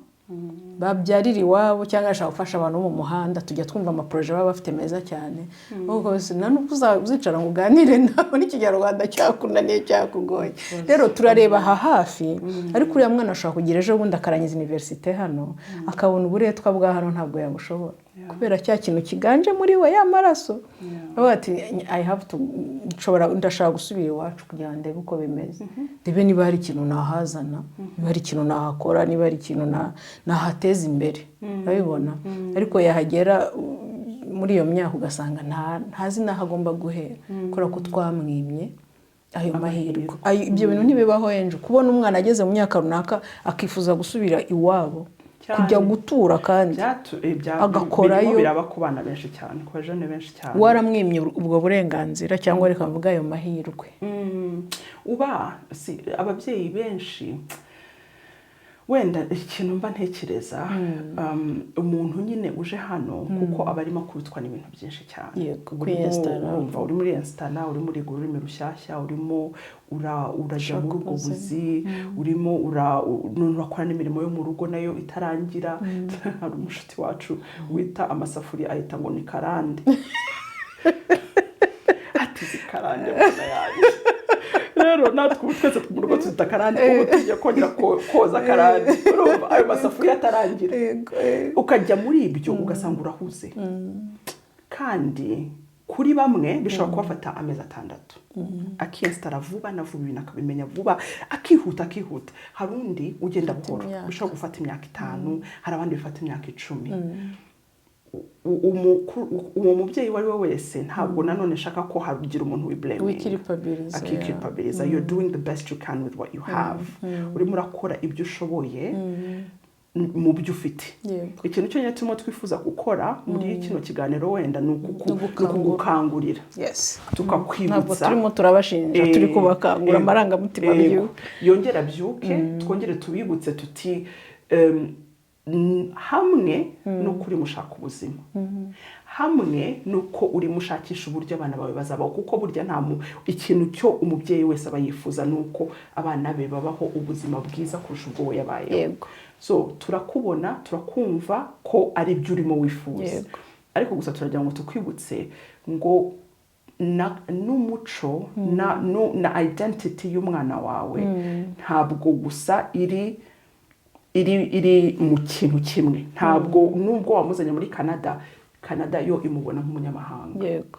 babyarira iwabo, cyangwa arashaka gufasha abantu bo mu muhanda. Tujya twumva amaprojets baba bafite meza cyane. Ahubwo nta nubwo uzicara ngo uganire nawe n'Ikinyarwanda cyakunaniye, cyakugoye. Rero turareba aha hafi, ariko uriya mwana ashobora kugira ejo bundi akarangiza université hano, akabona uburetwa bwa hano ntabwo yabushobora, kubera cya kintu kiganje muri we, ya maraso. Avuga ati: "I have to, nshobora, ndashaka gusubira iwacu kugira ngo ndebe uko bimeze, ndebe niba hari ikintu nahazana, niba hari ikintu nahakora, niba hari ikintu nahateza imbere." Urabibona? Ariko yahagera muri iyo myaka ugasanga ntazi n'aho agomba guhera, kubera ko twamwimye ayo mahirwe. Ibyo bintu ntibibaho henshi kubona umwana ageze mu myaka runaka akifuza gusubira iwabo Cyane. kujya gutura kandi agakorayo. Birimo biraba ku bana benshi cyane, ku bajene benshi cyane. Waramwimye ubwo burenganzira, cyangwa reka mvuge ayo mahirwe. Uba si ababyeyi benshi. Wenda ikintu mba ntekereza, umuntu nyine uje hano, kuko aba arimo akubitwa n'ibintu byinshi cyane. Urimo Kwiyesitara. Urumva uri muri ensitara, urimo uriga ururimi rushyashya, urimo urajya Ushaka muri ubwo ubuzima. buzi, urimo none urakora n'imirimo yo mu rugo nayo itarangira. Hari umushuti wacu wita amasafuriya, ahita ngo ni karande, ati: "Izi karande mbona yanjye." Rero natwe ubu twese mu rugo tuzita karande, ubu tugiye kongera koza karande. Urumva ayo masafuriya atarangira, ukajya muri ibyo ugasanga urahuze. Kandi kuri bamwe bishobora kubafata amezi 6, akiyesitara vuba na vuba, ibintu akabimenya vuba, akihuta akihuta. Hari undi ugenda buhoro, Imyaka. bishobora gufata imyaka 5, hari abandi bifata imyaka 10. Uwo mubyeyi uwo ari we wese, ntabwo nanone nshaka ko hagira umuntu wiblaminga, Wikiripabiliza. akikiripabiliza. You're doing the best you can with what you have. Urimo urakora ibyo ushoboye. mu byo ufite. Ikintu cyonyine turimo twifuza gukora muri kino kiganiro wenda ni Ni ugukangura. ukugukangurira, Ntabwo tukakwibutsa. turimo turabashinja, turi kubakangura amarangamutima abyuke. Yongere abyuke, twongere tubibutse tuti hamwe n'uko urimo ushaka ubuzima, hamwe n'uko urimo ushakisha uburyo abana bawe bazabaho, kuko burya nta ikintu cyo umubyeyi wese aba yifuza ni uko abana be babaho ubuzima bwiza kurusha ubwo we yabayeho. So turakubona, turakumva ko ari byo urimo wifuza, ariko gusa turagira ngo tukwibutse ngo n'umuco na identity y'umwana wawe ntabwo gusa iri mu kintu kimwe. Ntabwo nubwo wamuzanye muri Canada, Canada yo imubona nk'umunyamahanga. Yego.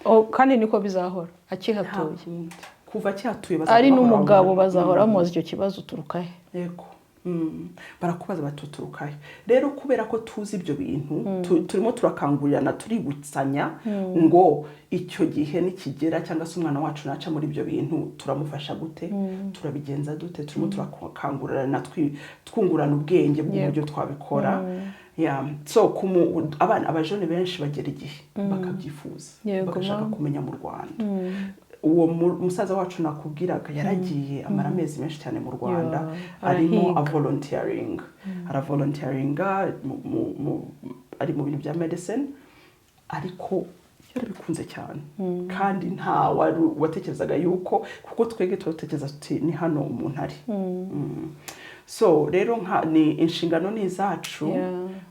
Oh, kandi niko bizahora akihatuye. Nta kundi. Kuva akihatuye bazajya Ari bahora n'umugabo, bamubona. bazahora bamubaza icyo kibazo: "Uturuka he?" Yego. Barakubaza bati: "Uturuka he?" Rero kubera ko tuzi ibyo bintu, turimo turakangurirana, tuributsanya ngo icyo gihe nikigera cyangwa se umwana wacu naca muri ibyo bintu, turamufasha gute, turabigenza dute? Turimo turakangurirana, twungurana ubwenge bw'uburyo twabikora. Yeah. So abana, abajene benshi bagera igihe bakabyifuza, bagashaka kumenya mu Rwanda. Uwo musaza wacu nakubwiraga yaragiye amara amezi menshi cyane mu Rwanda, arimo arahiga. Avolunteering, aravolunteeringa ari mu bintu bya medicine, ariko yarabikunze cyane kandi nta wari watekerezaga yuko, kuko twebwe turatekereza tuti ni hano umuntu ari. So rero nka ni inshingano ni izacu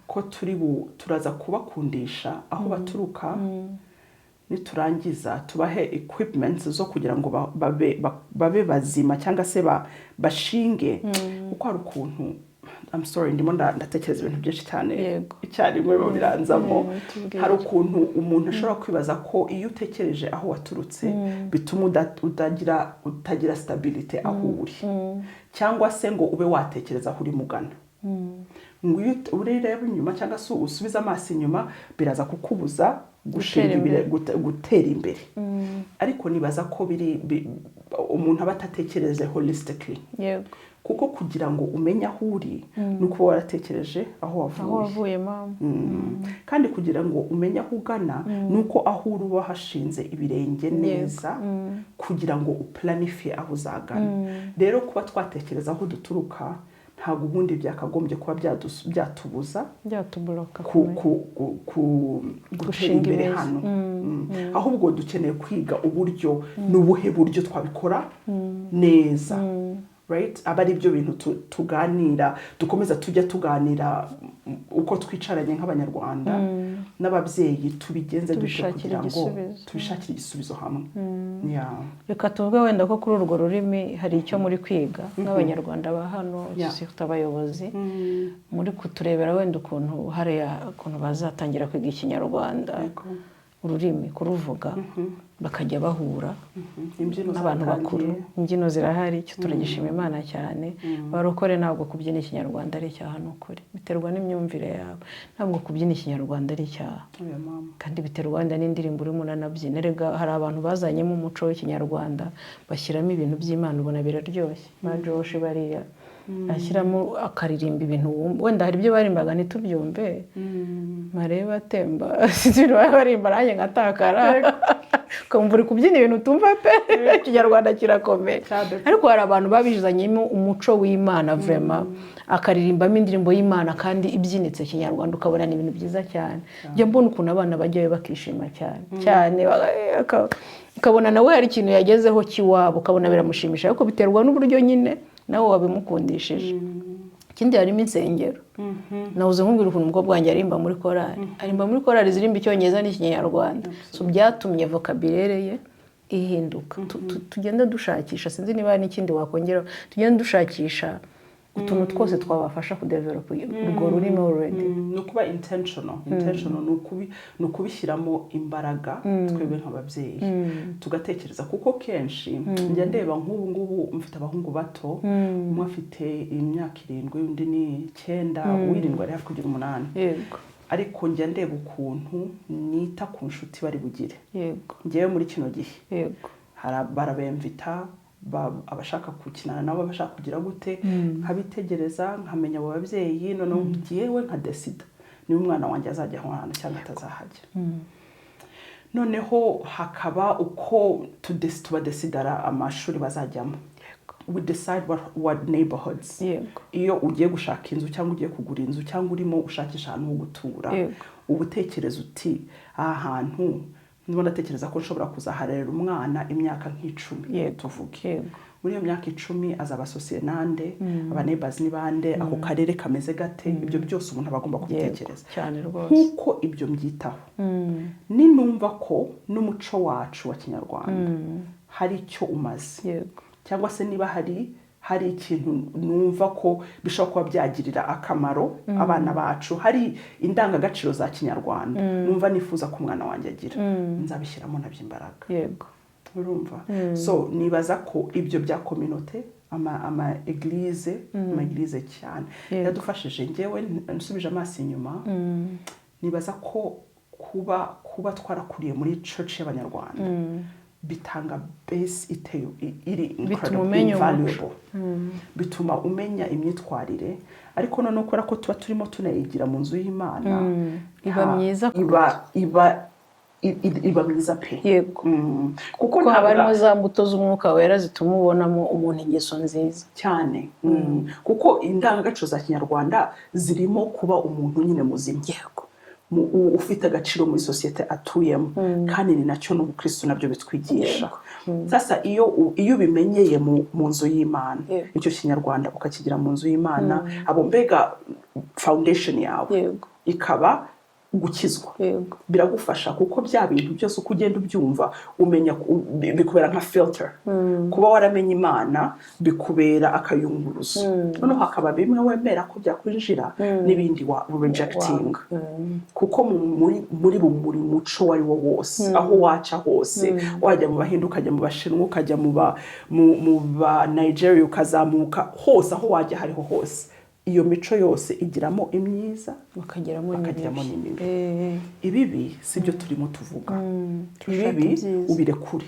ko turi turaza kubakundisha aho baturuka, niturangiza tubahe equipment zo kugira ngo babe bazima cyangwa se bashinge, kuko hari ukuntu, I'm sorry, ndimo ndatekereza ibintu byinshi cyane icyarimwe, biba biranzamo. Tubwire. Hari ukuntu umuntu ashobora kwibaza ko iyo utekereje aho waturutse bituma utagira stabilité aho uri, cyangwa se ngo ube watekereza aho uri mugana, ngo iyo ureba inyuma cyangwa se usubiza amaso inyuma, biraza kukubuza gushinga Gutera imbere. gutera imbere. Ariko nibaza ko biri umuntu aba atatekereje holistically, kuko kugira ngo umenye aho uri ni ukuba waratekereje aho wavuye. Aho wavuye, mama. Kandi kugira ngo umenye aho ugana ni uko aho uri uba hashinze ibirenge neza kugira ngo uplanifiye aho uzagana. Rero kuba twatekereza aho duturuka ntabwo ubundi byakagombye kuba byatubuza Byatuburoka gutera gushinga imbere imizi. hano. Ahubwo dukeneye kwiga uburyo, ni ubuhe buryo twabikora neza, right? Aba ari byo bintu tuganira, dukomeza tujya tuganira, uko twicaranye nk'Abanyarwanda n'ababyeyi, tubigenze dute Tubishakira kugira ngo igisubizo. tubishakire igisubizo hamwe. Yeah. Reka tuvuge wenda ko kuri urwo rurimi hari icyo muri kwiga nk'Abanyarwanda ba hano, surtout abayobozi, muri kuturebera wenda ukuntu hariya ukuntu bazatangira kwiga Ikinyarwanda, ururimi kuruvuga, bakajya bahura Imbyino n'abantu bakuru. zatangiye. Imbyino zirahari, icyo turagishima Imana cyane. Barokore, ntabwo kubyina Ikinyarwanda ari icyaha, ni ukuri biterwa n'imyumvire yawe. Ntabwo kubyina Ikinyarwanda ari icyaha. Oya, mama. Kandi biterwa wenda n'indirimbo urimo unanabyina. Erega hari abantu bazanyemo umuco w'Ikinyarwanda, bashyiramo ibintu by'Imana, ubona biraryoshye. Ba Josh bariya ashyiramo akaririmba ibintu wumva, wenda hari ibyo barimbaga ntitubyumve, mareba atemba, sinzi ibintu baba barimba, nanjye nkatakara, ukumva uri kubyina ibintu utumva pe. Ikinyarwanda kirakomeye. Cyane. Ariko hari abantu babizanyemo umuco w'Imana vraiment, akaririmbamo indirimbo y'Imana kandi ibyinitse Kinyarwanda, ukabona ni ibintu byiza cyane. Njya mbona ukuntu abana bajyayo bakishima cyane cyane, ukabona nawe hari ikintu yagezeho cy'iwabo, ukabona biramushimisha, ariko biterwa n'uburyo nyine nawe wabimukundishije. Ikindi harimo insengero. Nahoze nkubwira ukuntu umukobwa wanjye arimba muri korali, arimba muri korali zirimba Icyongereza n'Ikinyarwanda, so byatumye vocabulaire ye ihinduka. Tugenda dushakisha, sinzi niba hari n'ikindi wakongeraho, tugenda dushakisha utuntu twose twabafasha kudevelopa urwo rurimi already. Ni ukuba intentional. Intentional ni ukubishyiramo imbaraga, twebwe nk'ababyeyi tugatekereza, kuko kenshi njya ndeba nk'ubu ngubu mfite abahungu bato, umwe afite imyaka 7, undi ni 9, uw'irindwi ari hafi kugira 8. Ariko njya ndeba ukuntu nita ku nshuti bari bugire. Ngewe muri kino gihe barabemvita. Abashaka gukinana nabo, abashaka kugira gute, nkabitegereza, nkamenya abo babyeyi, noneho ngewe nkadecida niba umwana wanjye azajya aho hantu cyangwa atazahajya. Noneho hakaba uko tubadecidara amashuri bazajyamo. We decide what neighborhoods. Iyo ugiye gushaka inzu cyangwa ugiye kugura inzu cyangwa urimo ushakisha ahantu ho gutura, uba utekereza uti: "Aha hantu ndimo ndatekereza ko nshobora kuzaharera umwana imyaka nk'10, tuvuge. Muri iyo myaka 10 azaba associé nande? Aba neighbors ni bande? Ako karere kameze gate?" Ibyo byose umuntu aba agomba kubitekereza. Cyane rwose. Nk'uko ibyo mbyitaho, ninumva ko n'umuco wacu wa Kinyarwanda hari icyo umaze, cyangwa se niba hari ikintu numva ko bishobora kuba byagirira akamaro abana bacu, hari indangagaciro za Kinyarwanda numva nifuza ko umwana wanjye agira, nzabishyiramo nabyo imbaraga. Urumva? So nibaza ko ibyo bya communauté, ama église cyane yadufashije. Ngewe nsubije amaso inyuma, nibaza ko kuba twarakuriye muri church y'Abanyarwanda bitanga base iteye iri Bituma incredible, umenya umuco. invaluable. Bituma umenya imyitwarire, ariko noneho kubera ko tuba turimo tunayigira mu nzu y'Imana, Iba myiza. iba myiza pe. Kuko Kuko haba ntabwo harimo za mbuto z'Umwuka Wera zituma ubonamo umuntu ingeso nziza. Cyane. Kuko indangagaciro za Kinyarwanda zirimo kuba umuntu nyine muzima, ufite agaciro muri sosiyete atuyemo, kandi ni nacyo n'ubukristo nabyo bitwigisha. Sasa iyo ubimenyeye mu nzu y'Imana, icyo Kinyarwanda ukakigira mu nzu y'Imana, abo mbega foundation yawe ikaba gukizwa, biragufasha, kuko bya bintu byose uko ugenda ubyumva, umenya bikubera nka filter. Kuba waramenye Imana bikubera akayunguruzo, noneho hakaba bimwe wemera ko byakwinjira n'ibindi wa rejecting, kuko muri muco uwo ari wo wose, aho waca hose, wajya mu Bahinde, ukajya mu Bashinwa, ukajya mu ba Nigeria, ukazamuka hose, aho wajya hariho hose, iyo mico yose igiramo imyiza, bakagiramo bakagiramo n'imibi. N'imibi. Ibibi si byo turimo tuvuga. Turashaka Ibibi ibyiza. ubirekure,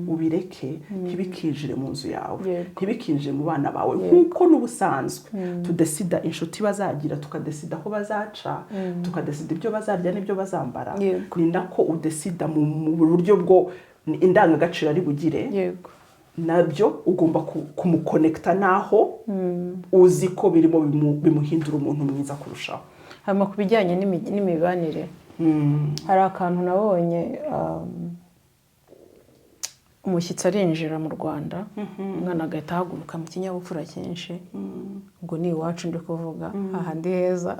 ubireke, ntibikinjire mu nzu yawe, ntibikinjire mu bana bawe. Nk'uko n'ubusanzwe tudecida inshuti bazagira, tukadecida aho bazaca, tukadecida ibyo bazarya n'ibyo bazambara, ni nako udecida mu buryo bwo indangagaciro ari bugire. Nabyo ugomba kumuconnecta n'aho uzi ko birimo bimuhindura umuntu mwiza kurushaho. Hanyuma ku bijyanye n'imibanire, hari akantu nabonye. Umushyitsi arinjira mu Rwanda, umwana agahita ahaguruka mu kinyabupfura cyinshi, ubwo ni iwacu ndi kuvuga, hahandi heza,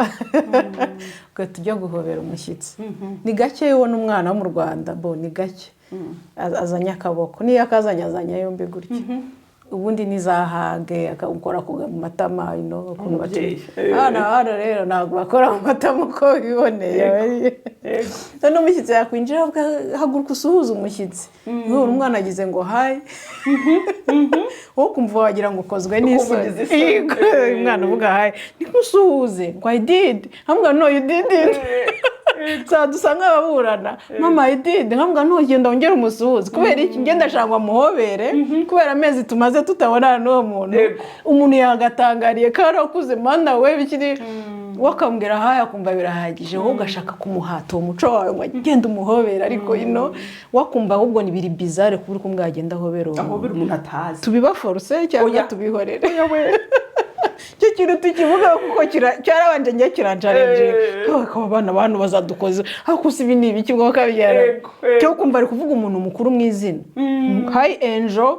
ugahita ujya guhobera umushyitsi. Ni gake ubona umwana wo mu Rwanda, bo ni gake azanye akaboko, niyo akazanye azanye yombi gutya. Ubundi ni za hug, akawukora ku matama, ukuntu Umubyeyi. Abana hano rero ntabwo bakora mu matama uko biboneye. Noneho umushyitsi yakwinjira, avuga: "Haguruka usuhuze umushyitsi." Nk'ubu umwana agize ngo "Hi", wowe ukumva wagira ngo ukozwe n'isoni. Ugize isoni. Yego, umwana uvuga "Hi", "Niko usuhuze." Ngo "I did." Nkamubwira: "No, you didn't." Saa dusa nk'ababurana: "Mama, I did." Nkamubwira: "Ntugenda, wongere umusuhuze." Kubera iki? Ngenda ashaka ngo amuhobere kubera amezi tumaze tutabonana n'uwo muntu. Umuntu yagatangariye ko yarakuze, mana we, bikiri wakambwira "Hi", akumva birahagije. Wowe ugashaka kumuhata uwo muco wawe ngo agende umuhobere, ariko ino wakumva ahubwo ni biri bizarre kuba uri kumwe agenda ahobera uwo muntu. Ahobera umuntu atazi. Tubibaforce cyangwa Oya. tubihorere? Icyo kintu tukivuga kuko cyarabanje njye kiranchallenginga. Akaba abana bantu bazadukoze, ariko si ibi ni ibiki bwo kabyara? Yego, yego. Cyo kumva ari kuvuga umuntu mukuru mu izina: "Hi, Angel."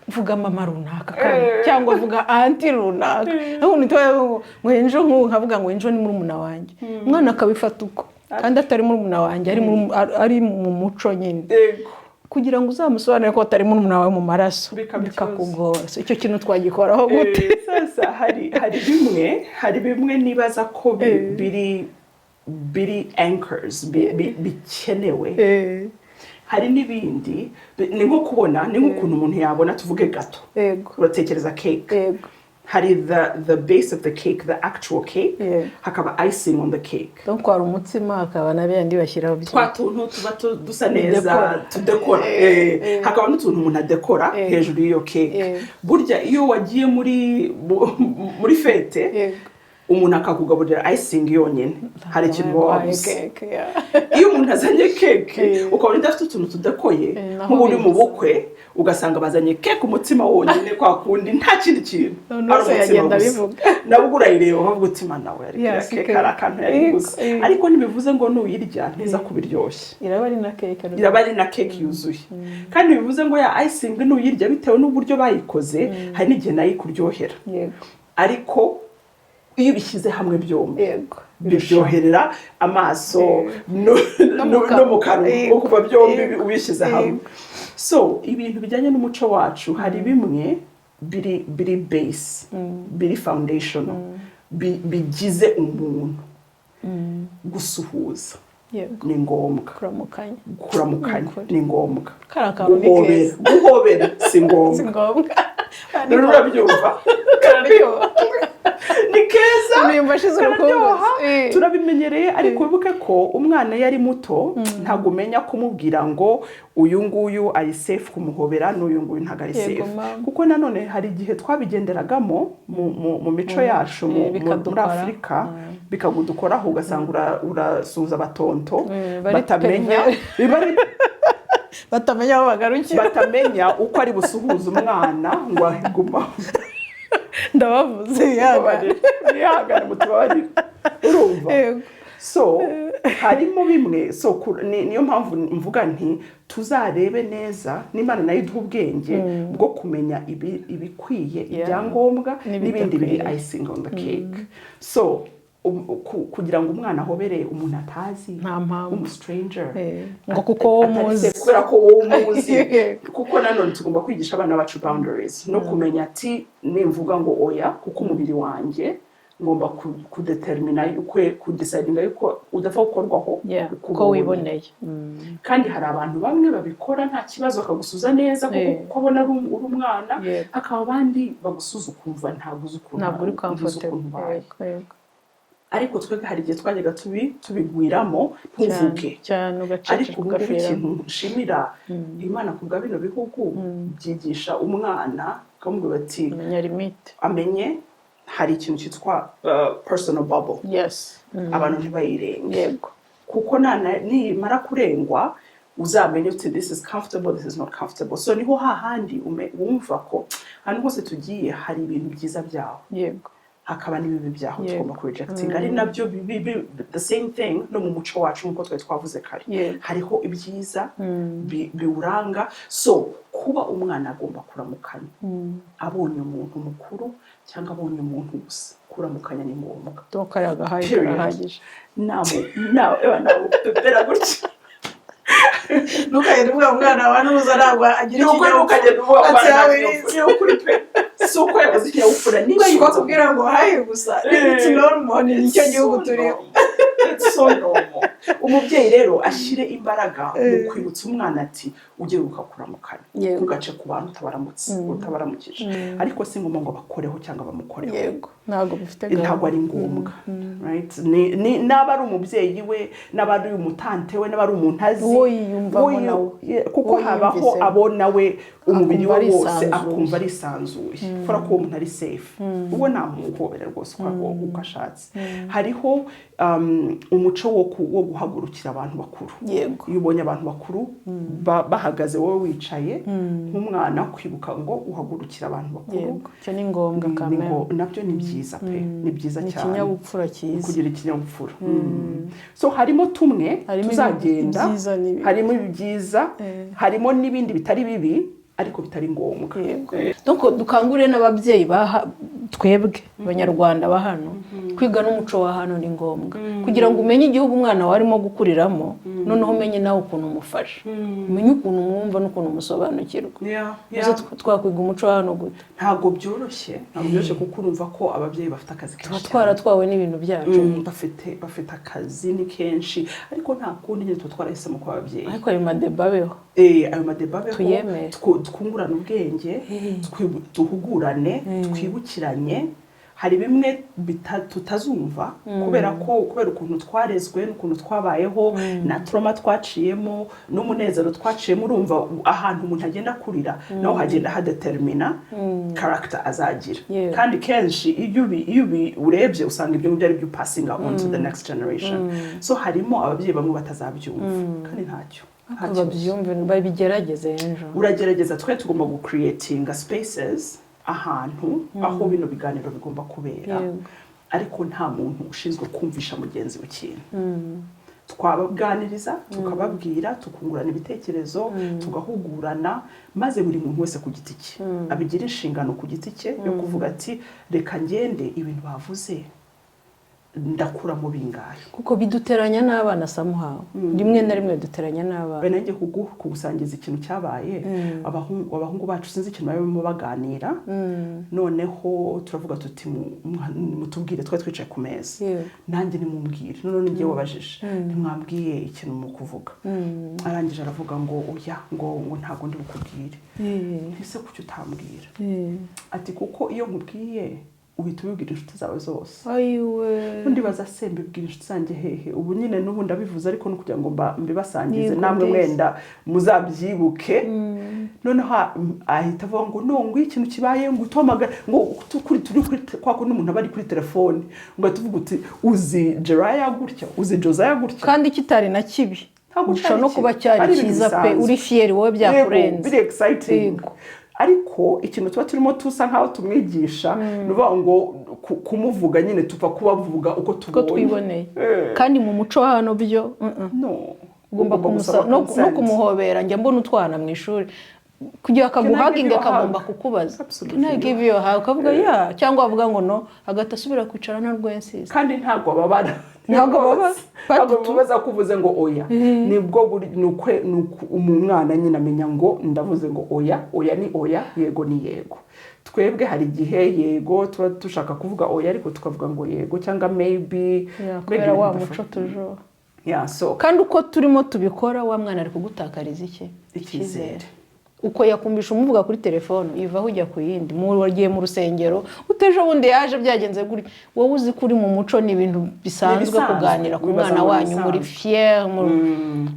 Vuga mama runaka kandi, cyangwa vuga aunty runaka. Aho umuntu ngo Angel, nk'ubu nkavuga ngo Angel ni murumuna wanjye, umwana akabifata uko, kandi atari murumuna wanjye, ari mu muco nyine. Kugira ngo uzamusobanurire ko atari murumuna wawe mu maraso Bikaba ikibazo. bikakugora. So, icyo kintu twagikoraho gute? Sasa hari bimwe nibaza ko biri anchors bikenewe. Hari n'ibindi ni nko kubona, ni nk'ukuntu umuntu yabona, tuvuge gato, uratekereza cake. Hari the base of the cake, the actual cake, hakaba icing on the cake. Donc hari umutsima, hakaba na bindi bashyiraho Twa byinshi. tuntu tuba dusa neza. Tudekora. Tudekora. Hakaba n'utuntu umuntu adekora hejuru y'iyo cake. Burya iyo wagiye muri fête, umuntu akakugaburira icing yonyine, hari ikintu uba wabuze. Cake, yeah. Iyo umuntu azanye cake, ukabona idafite utuntu tudekoye, Naho nk'ubu uri mu bibuze. bukwe, ugasanga bazanye cake umutsima wonyine, kwa kundi nta kindi kintu, Noneho ari se umutsima yagenda gusa. abivuga. Nabwo urayireba ukavuga uti: "Mana we, ariko iriya si cake cake. hari akantu yari gusa." Ariko ntibivuze ngo nuyirya ntiza kuba iryoshye. Iraba ari na cake. Iraba ari na cake yuzuye, kandi bivuze ngo ya icing nuyirya, bitewe n'uburyo bayikoze, hari n'igihe nayo ikuryohera. Ariko iyo ubishyize hamwe byombi, biryoherera amaso No mu no mu kanwa. kanwa, kuva byombi ubishyize hamwe. So ibintu bijyanye n'umuco wacu, hari bimwe biri base, biri foundational, bigize umuntu. Gusuhuza ni ngombwa. Kuramukanya. Kuramukanya Ukuri. ni ngombwa. Kariya kantu ni Guhobera, keza. guhobera si Si ngombwa. ngombwa. Rero urabyumva, Kararyoha. Ni keza. Nimba ashize Kararyoha. urukumbuzi. Turabimenyereye, ariko wibuke ko umwana iyo ari muto ntabwo umenya kumubwira ngo uyu nguyu ari safe kumuhobera n'uyu nguyu ntabwo ari safe. Mama. Kuko nanone hari igihe twabigenderagamo mu mico yacu muri Bikadukora. Afurika, bikagudukoraho, ugasanga urasuhuza abatonto Bari batamenya pervers. Batamenya aho bagarukira. Batamenya uko ari busuhuze umwana ngo ahiguma. Ndabavuze, yihangane. Mwihangane, mutubabarire, urumva? Yego. So harimo bimwe, so niyo mpamvu mvuga nti tuzarebe neza n'Imana nayo iduha ubwenge bwo kumenya ibikwiye, ibyangombwa n'ibindi biri N'ibidakwiye. icing on the cake. So kugira ngo umwana ahobere umuntu atazi, Nta mpamvu. umu stranger, Ngo kuko wowe atari umuzi. safe kubera ko wowe umuzi. Kuko nanone tugomba kwigisha abana bacu boundaries no kumenya ati nimvuga ngo oya, kuko umubiri wanjye ngomba kudetermina yuko, kudecidinga yuko udapfa gukorwaho uko uko ubonye. wiboneye. Kandi hari abantu bamwe babikora nta kibazo, bakagusuza neza kuko kuko abona uri umwana. Hakaba abandi bagusuza ukumva ntabwo uzi ukuntu, Ntabwo uri ntuzi comfortable. ukuntu ubaye. Yego. Ariko twebwe hari igihe twajyaga tubigwiramo, ntuvuge. Cyane, ugaceceka, Ariko ubu ngubu ugashiramo. ikintu nshimira Imana ku bwa bino bihugu, byigisha umwana, ukamubwira bati Menya limite. amenye hari ikintu cyitwa personal bubble, abantu ntibayirenge, kuko nimara kurengwa uzamenye uti this is comfortable, this is not comfortable. So niho hahandi wumva ko ahantu hose tugiye hari ibintu byiza byaho, hakaba n'ibibi byaho, tugomba kurejectinga. Ari nabyo the same thing no mu muco wacu, nk'uko twari twavuze kare. Hariho ibyiza biwuranga. So kuba umwana agomba kuramukanya abonye umuntu mukuru cyangwa abonye umuntu gusa, kuramukanya ni ngombwa. Donc kariya gahaye Period. karahagije. Nabo nabo namupepera gutya. Ntukagende uvuga ngo umwana wa nuza ntabwo agira Ni ukuri, ntukagende uvuga ngo Ati, umwana yawe nta kinyabupfura. Ni ukuri pe, si uko yabuze ikinyabupfura niba Si uko yibutse akubwira ngo hi gusa. It's normal, ni nicyo gihugu So turiho. normal. It's so normal. Umubyeyi rero ashyire imbaraga mu kwibutsa umwana ati ujye wibuka kuramukanya, ntugace ku bantu utabaramutse, utabaramukije. Ariko si ngombwa ngo bakoreho cyangwa bamukoreho. Yego, ntabwo bifite Ntabwo ari ngombwa, right? Naba ari umubyeyi we, naba ari umutante we, naba ari umuntu azi, Uwo yiyumvamo uwo nawe. Kuko Uwo habaho yiyumvisemo. abo nawe umubiri we Akumva wose arisanzuye. akumva arisanzuye, kubera ko uwo muntu ari safe, uwo namuhobera rwose uko ashatse. Hariho umuco wo guhagurukira abantu bakuru. Iyo ubonye abantu bakuru bahagaze, wowe wicaye nk'umwana, kwibuka ngo uhagurukira abantu bakuru. Yego, icyo ni ngombwa Ni kamere. Nabyo ni byiza pe, ni byiza Ni cyane. ikinyabupfura cyiza. Kugira ikinyabupfura. So harimo tumwe Harimo tuzagenda ibyiza n'ibibi. Harimo ibyiza, harimo n'ibindi bitari bibi ariko bitari ngombwa. Donc dukangurire n'ababyeyi baha twebwe Abanyarwanda ba hano kwiga n'umuco wa hano ni ngombwa kugira ngo umenye igihugu umwana wawe arimo gukuriramo. Noneho umenye nawe ukuntu umufasha, umenye ukuntu umwumva n'ukuntu umusobanukirwa. Ese twakwiga umuco wa hano gute? Ntabwo byoroshye, ntabwo byoroshye, kuko urumva ko ababyeyi bafite akazi Tuba kenshi cyane. twaratwawe n'ibintu byacu. Bafite akazi ni kenshi, ariko nta kundi nyine, tuba twarahisemo kuba ababyeyi. Ariko ayo madeba abeho. Ayo madeba abeho. Tuyemere. Twungurane ubwenge, duhugurane, twibukiranye. Hari bimwe tutazumva kubera ukuntu twarezwe n'ukuntu twabayeho na trauma twaciyemo n'umunezero twaciyemo. Urumva ahantu umuntu agenda akurira naho hagenda hadetermina character azagira. Kandi kenshi iyo urebye usanga ibyo ngibyo ari byo passing on to the next generation. So harimo ababyeyi bamwe batazabyumva, kandi ntacyo, nta Ariko kibazo. Babyumve, babigerageze ejo. Uragerageza. Twe tugomba gucreatinga spaces, ahantu aho bino biganiro bigomba kubera. Ariko nta muntu ushinzwe kumvisha mugenzi we ikintu. Twabaganiriza, tukababwira, tukungurana ibitekerezo, tugahugurana, maze buri muntu wese ku giti cye abigira inshingano ku giti cye yo kuvuga ati: "Reka ngende, ibintu bavuze ndakuramo bingahe?" Kuko biduteranya n'abana somehow, rimwe na rimwe biduteranya n'abana. Bene njye kugusangiza ikintu cyabaye. Abahungu bacu, sinzi ikintu barimo baganira, noneho turavuga tuti: "Mutubwire." Twari twicaye ku meza. Nanjye nimumbwire. Noneho ni njye wabajije: "Ntimwambwiye ikintu mu kuvuga?" Arangije aravuga ngo: "Oya," ngo "ntabwo ndi bukubwire." "Ese kuki utambwira?" Ati: "Kuko iyo nkubwiye uhita ubibwira inshuti zawe zose." Ayiwe! Undi baza: "Se mbibwira inshuti zanjye hehe?" Ubu nyine n'ubu ndabivuze, ariko no kugira ngo mbibasangize namwe disi. Mwenda muzabyibuke. Noneho ahita avuga ngo: "No," ngo "iyo ikintu kibaye," ngo "utuhamagara," ngo turi kuri kwa kundi umuntu aba ari kuri telefone, ngo tuvuga uti: "Uzi Jeraya gutya, uzi Josiah gutya." Kandi kitari na kibi. Ntabwo Gishobora cyari no kuba kibi. cyari Ari ibintu cyiza pe. bisanzwe. Uri fier wowe, Yego, byakurenze. biri exciting. Ariko ikintu tuba turimo tusa nkaho tumwigisha, ni ukuvuga ngo kumuvuga nyine tupfa kubavuga uko Uko tubonye. twiboneye. Kandi mu muco wa hano byo No. Ugomba gusaba no consent. kumuhobera. Njya mbona utwana mu ishuri, kugira akaguhaginge Can I give you a akagomba hug? kukubaza. Absolutely. "Can I give you a hug?" Ukavuga "yeah", cyangwa wavuga ngo "no", agahita asubira kwicara nta rwensize. Kandi ntabwo ababara. Ntabwo ababara. Ntabwo bibabaza ko uvuze ngo oya. Nibwo buri ni ukwe ni uku- umwana nyine amenya ngo ndavuze ngo oya, oya ni oya, yego ni yego. Twebwe hari igihe yego tuba dushaka kuvuga oya, ariko tukavuga ngo yego cyangwa maybe. Yeah, Mbega kubera ibintu wa bidafata. muco tujo. Yeah, so Kandi uko turimo tubikora, wa mwana ari kugutakariza iki? Icyizere. Uko yakumvisha umuvuga kuri telefone, ivaho ujya ku yindi, wagiye mu rusengero, utejo bundi yaje byagenze gutya. Wowe uzi ko uri mu muco, ni ibintu bisanzwe Ibisanzwe. kuganira ku Wibaza mwana ngo ni wanyu, muri ibisanzwe. fier,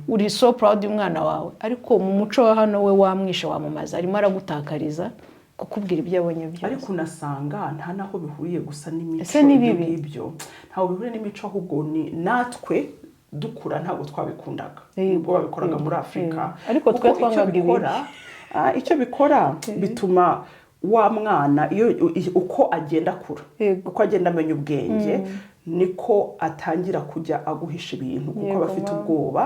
uri so proud y'umwana wawe. Ariko mu muco wa hano we wamwishe, wamumaze, arimo aragutakariza kukubwira ibyo abonye byose. Ariko unasanga nta n'aho bihuriye gusa n'imico. Ese ni Ibyo bibi? ngibyo ntabwo bihuriye n'imico, ahubwo ni natwe dukura ntabwo twabikundaga, nubwo babikoraga muri Afurika. Ariko twe Kuko icyo twangaga ibibi. Icyo bikora bituma wa mwana iyo uko agenda akura, uko agenda amenya ubwenge, niko atangira kujya aguhisha ibintu, kuko aba afite mama. ubwoba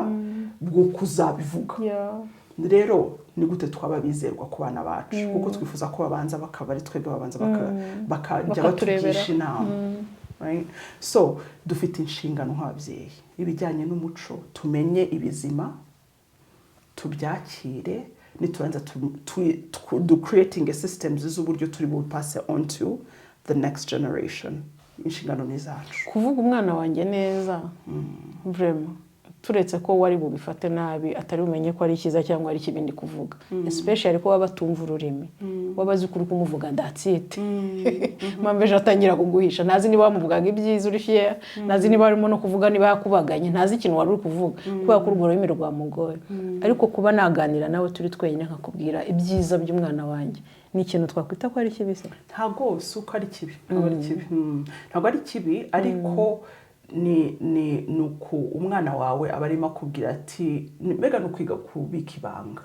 bwo kuzabivuga. Rero ni gute twaba bizerwa ku bana bacu? Kuko twifuza ko babanza bakaba ari twebwe babanza bakajya Bakaturebera. batugisha inama, right? So dufite inshingano nk'ababyeyi ibijyanye n'umuco, tumenye ibizima tubyakire, niturangiza du creating systems z'uburyo turi bupase on to the next generation. Inshingano ni izacu. Kuvuga umwana wanjye neza, vraiment, turetse ko wari bubifate nabi, atari bumenye ko ari cyiza cyangwa ari kibi ndi kuvuga, especially ko baba batumva ururimi, waba azi ko uri kumuvuga, that's it. Mpamvu ejo atangira kuguhisha, ntazi niba wamuvugaga ibyiza uri fier, ntazi niba arimo no kuvuga, niba yakubaganye, ntazi ikintu wari uri kuvuga, kubera ko urwo rurimi rwamugoye. Ariko kuba naganira nawe turi twenyine, nkakubwira ibyiza by'umwana wanjye, ni ikintu twakwita ko ari kibisi? Ntabwo si uko ari kibi, ntabwo ari kibi. Ntabwo ari kibi, ariko ni uku umwana wawe aba arimo akubwira ati mbega ni ukwiga kubika ibanga.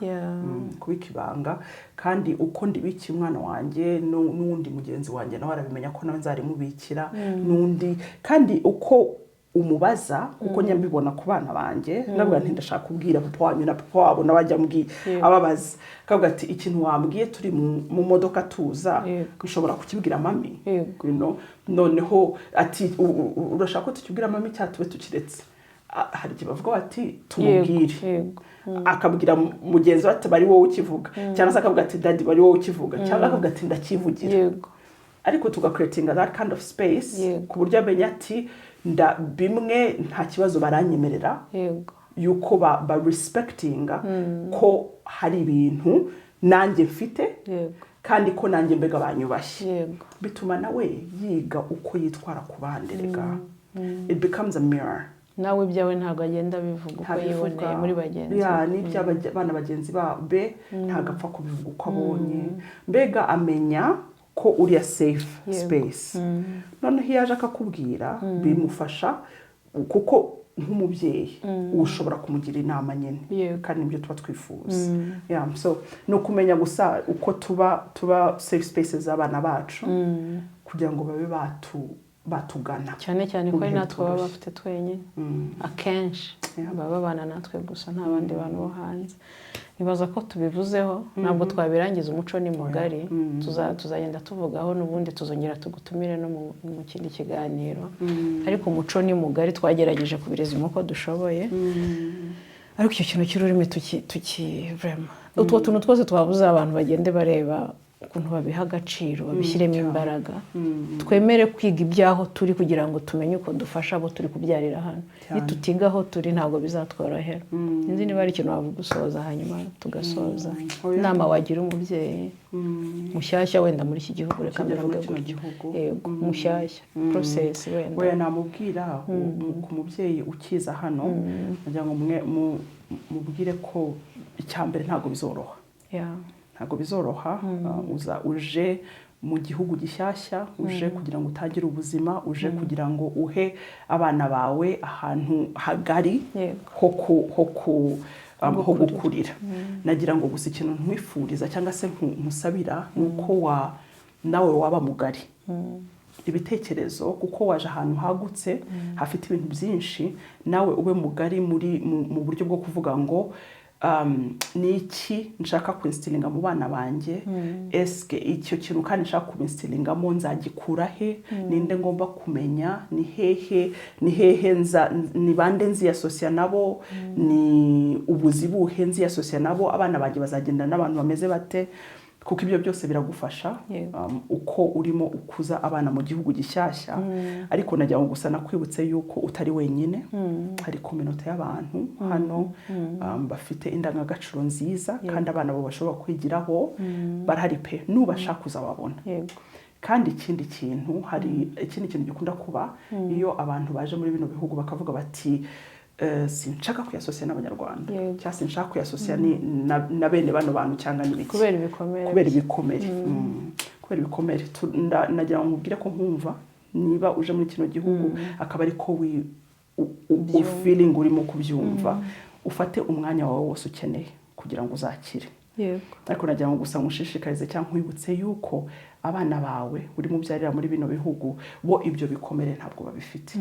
Kubika ibanga. Kandi uko ndibikiye umwana wanjye, n'uwundi mugenzi wanjye nawe arabimenya ko nawe nzarimubikira, n'undi. Kandi uko umubaza, kuko njya mbibona ku bana banjye, ndavuga nti: "Ndashaka kubwira papa wanyu na papa wabo," nawe ajya ababaza, akavuga ati: "Ikintu wambwiye turi mu modoka tuza, nshobora kukibwira mami?" Noneho ati: "Urashaka ko tukibwira mami cyangwa tube tukiretse?" Hari igihe bavuga bati "Tumubwire." Akabwira mugenzi we ati "Bari wowe ukivuga," cyangwa se akavuga ati "Daddy, bari wowe ukivuga," cyangwa akavuga ati "Ndakivugira." Ariko tugacreatinga that kind of space ku buryo amenya ati nda bimwe nta kibazo, baranyemerera yuko ba respectinga ko hari ibintu nanjye mfite kandi ko nanjye mbega banyubashye. Bituma nawe yiga uko yitwara ku bandi. Rega it becomes a mirror. Nawe ibyawe ntabwo agenda abivuga uko Ntabivuga. yiboneye muri bagenzi Ya, be. n'iby'abana bagenzi be ntabwo apfa kubivuga uko abonye. Mbega amenya ko uriya safe space. Noneho iyo aje akakubwira, bimufasha kuko nk'umubyeyi ushobora kumugira inama nyine kandi nibyo tuba twifuza. Yeah, so ni ukumenya gusa uko tuba safe spaces z'abana bacu kugira ngo babe batugana cyane cyane ko mu ari bihe natwe baba bitoroshye. bafite twenyine. Akenshi baba babana natwe gusa, nta bandi bantu bo hanze. Nibaza ko tubivuzeho ntabwo twabirangiza, umuco ni mugari. Tuzagenda tuvugaho n'ubundi, tuzongera tugutumire no mu kindi kiganiro. Ariko umuco ni mugari, twagerageje kubirezima uko dushoboye. Ariko icyo kintu cy'ururimi tuki vraiment, utwo tuntu twose twabuze, abantu bagende bareba ukuntu babiha agaciro, babishyiremo imbaraga. Twemere kwiga ibyaho turi kugira ngo tumenye uko dufasha abo turi kubyarira hano. Nitutiga aho turi ntabwo bizatworohera. Sinzi niba hari ikintu wavuga usoza, hanyuma tugasoza. Oya. Inama wagira umubyeyi mushyashya wenda muri iki gihugu, reka Ukigera muri mbivuge kino gutyo. gihugu. Yego, mushyashya, process wenda. Oya, namubwira ku mubyeyi ukiza hano, nagira ngo mubwire ko icya mbere ntabwo bizoroha. Ntabwo bizoroha. Uza uje mu gihugu gishyashya, uje kugira ngo utangire ubuzima, uje kugira ngo uhe abana bawe ahantu hagari ho gukurira. Nagira ngo gusa ikintu nkwifuriza cyangwa se nkusabira ni uko nawe waba mugari ibitekerezo, kuko waje ahantu hagutse hafite ibintu byinshi. Nawe ube mugari mu buryo bwo kuvuga ngo ni iki nshaka kwinstillinga mu bana banjye? Eske icyo kintu kandi nshaka kubinstilingamo nzagikura he? Ninde ngomba kumenya? Ni hehe nza, ni bande nziyasosiya nabo? Ni ubuzi buhe nziyasosiya nabo? Abana banjye bazagenda n'abantu bameze bate? Kuko ibyo byose biragufasha uko urimo ukuza abana mu gihugu gishyashya. Ariko nagira ngo gusa nakwibutse yuko utari wenyine. Hari communauté y'abantu hano bafite indangagaciro nziza kandi abana bo bashobora kwigiraho. Barahari pe, nubashaka uzababona. Kandi ikindi kintu, hari ikindi kintu gikunda kuba iyo abantu baje muri bino bihugu bakavuga bati "Sinshaka kwiyasosiya n'Abanyarwanda," cyangwa "Sinshaka kwiyasosiya na bene bano bantu," cyangwa n'ibiki. Kubera ibikomere. Kubera ibikomere. Kubera ibikomere. Nagira ngo nkubwire ko nkumva niba uje muri kino gihugu akaba ariko feeling urimo kubyumva, ufate umwanya wawe wose ukeneye kugira ngo uzakire. Ariko nagira ngo gusa ngushishikarize cyangwa nkwibutse yuko abana bawe urimo ubyarira muri bino bihugu bo ibyo bikomere ntabwo babifite.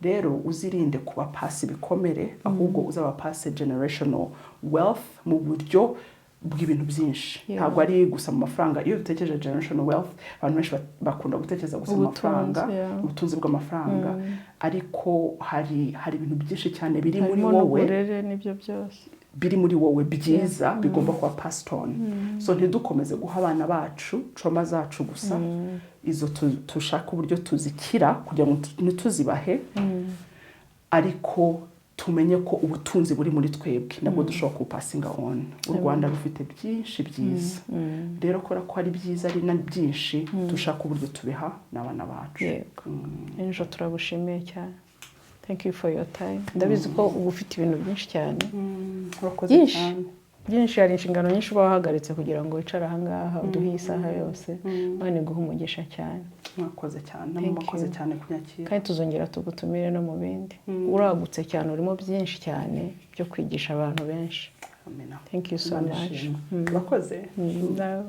Rero uzirinde kubapasa ibikomere, ahubwo uzabapase generational wealth mu buryo bw'ibintu byinshi. Ntabwo ari gusa mu mafaranga. Iyo dutekereje generational wealth, abantu benshi bakunda gutekereza gusa mu Ubutunzi, mafaranga, ubutunzi bw'amafaranga. Ariko hari ibintu byinshi cyane biri muri Harimo wowe, n'uburere n'ibyo byose. biri muri wowe byiza bigomba kuba passed on. So ntidukomeze guha abana bacu trauma zacu gusa. Izo tushaka uburyo tuzikira kugira ngo ntituzibahe, ariko tumenye ko ubutunzi buri muri twebwe nabwo dushobora kuwupassinga on. U Rwanda rufite byinshi byiza. Rero kubera ko ari byiza, ari na byinshi, dushaka uburyo tubiha n'abana bacu. Yego. Ejo turagushimiye cyane. Thank you for your time. Ndabizi ko uba ufite ibintu byinshi cyane. Urakoze Byinshi. cyane. Byinshi, hari inshingano nyinshi uba wahagaritse kugira ngo wicare ahangaha uduhe iyi saha yose. Imana iguhe umugisha cyane. Mwakoze cyane. Thank Mwakoze you. cyane kunyakira. Kandi tuzongera tugutumire no mu bindi. Uragutse cyane, urimo byinshi cyane byo kwigisha abantu benshi. Amina. Thank you so Imana much. ishimwe. Urakoze. Nawe.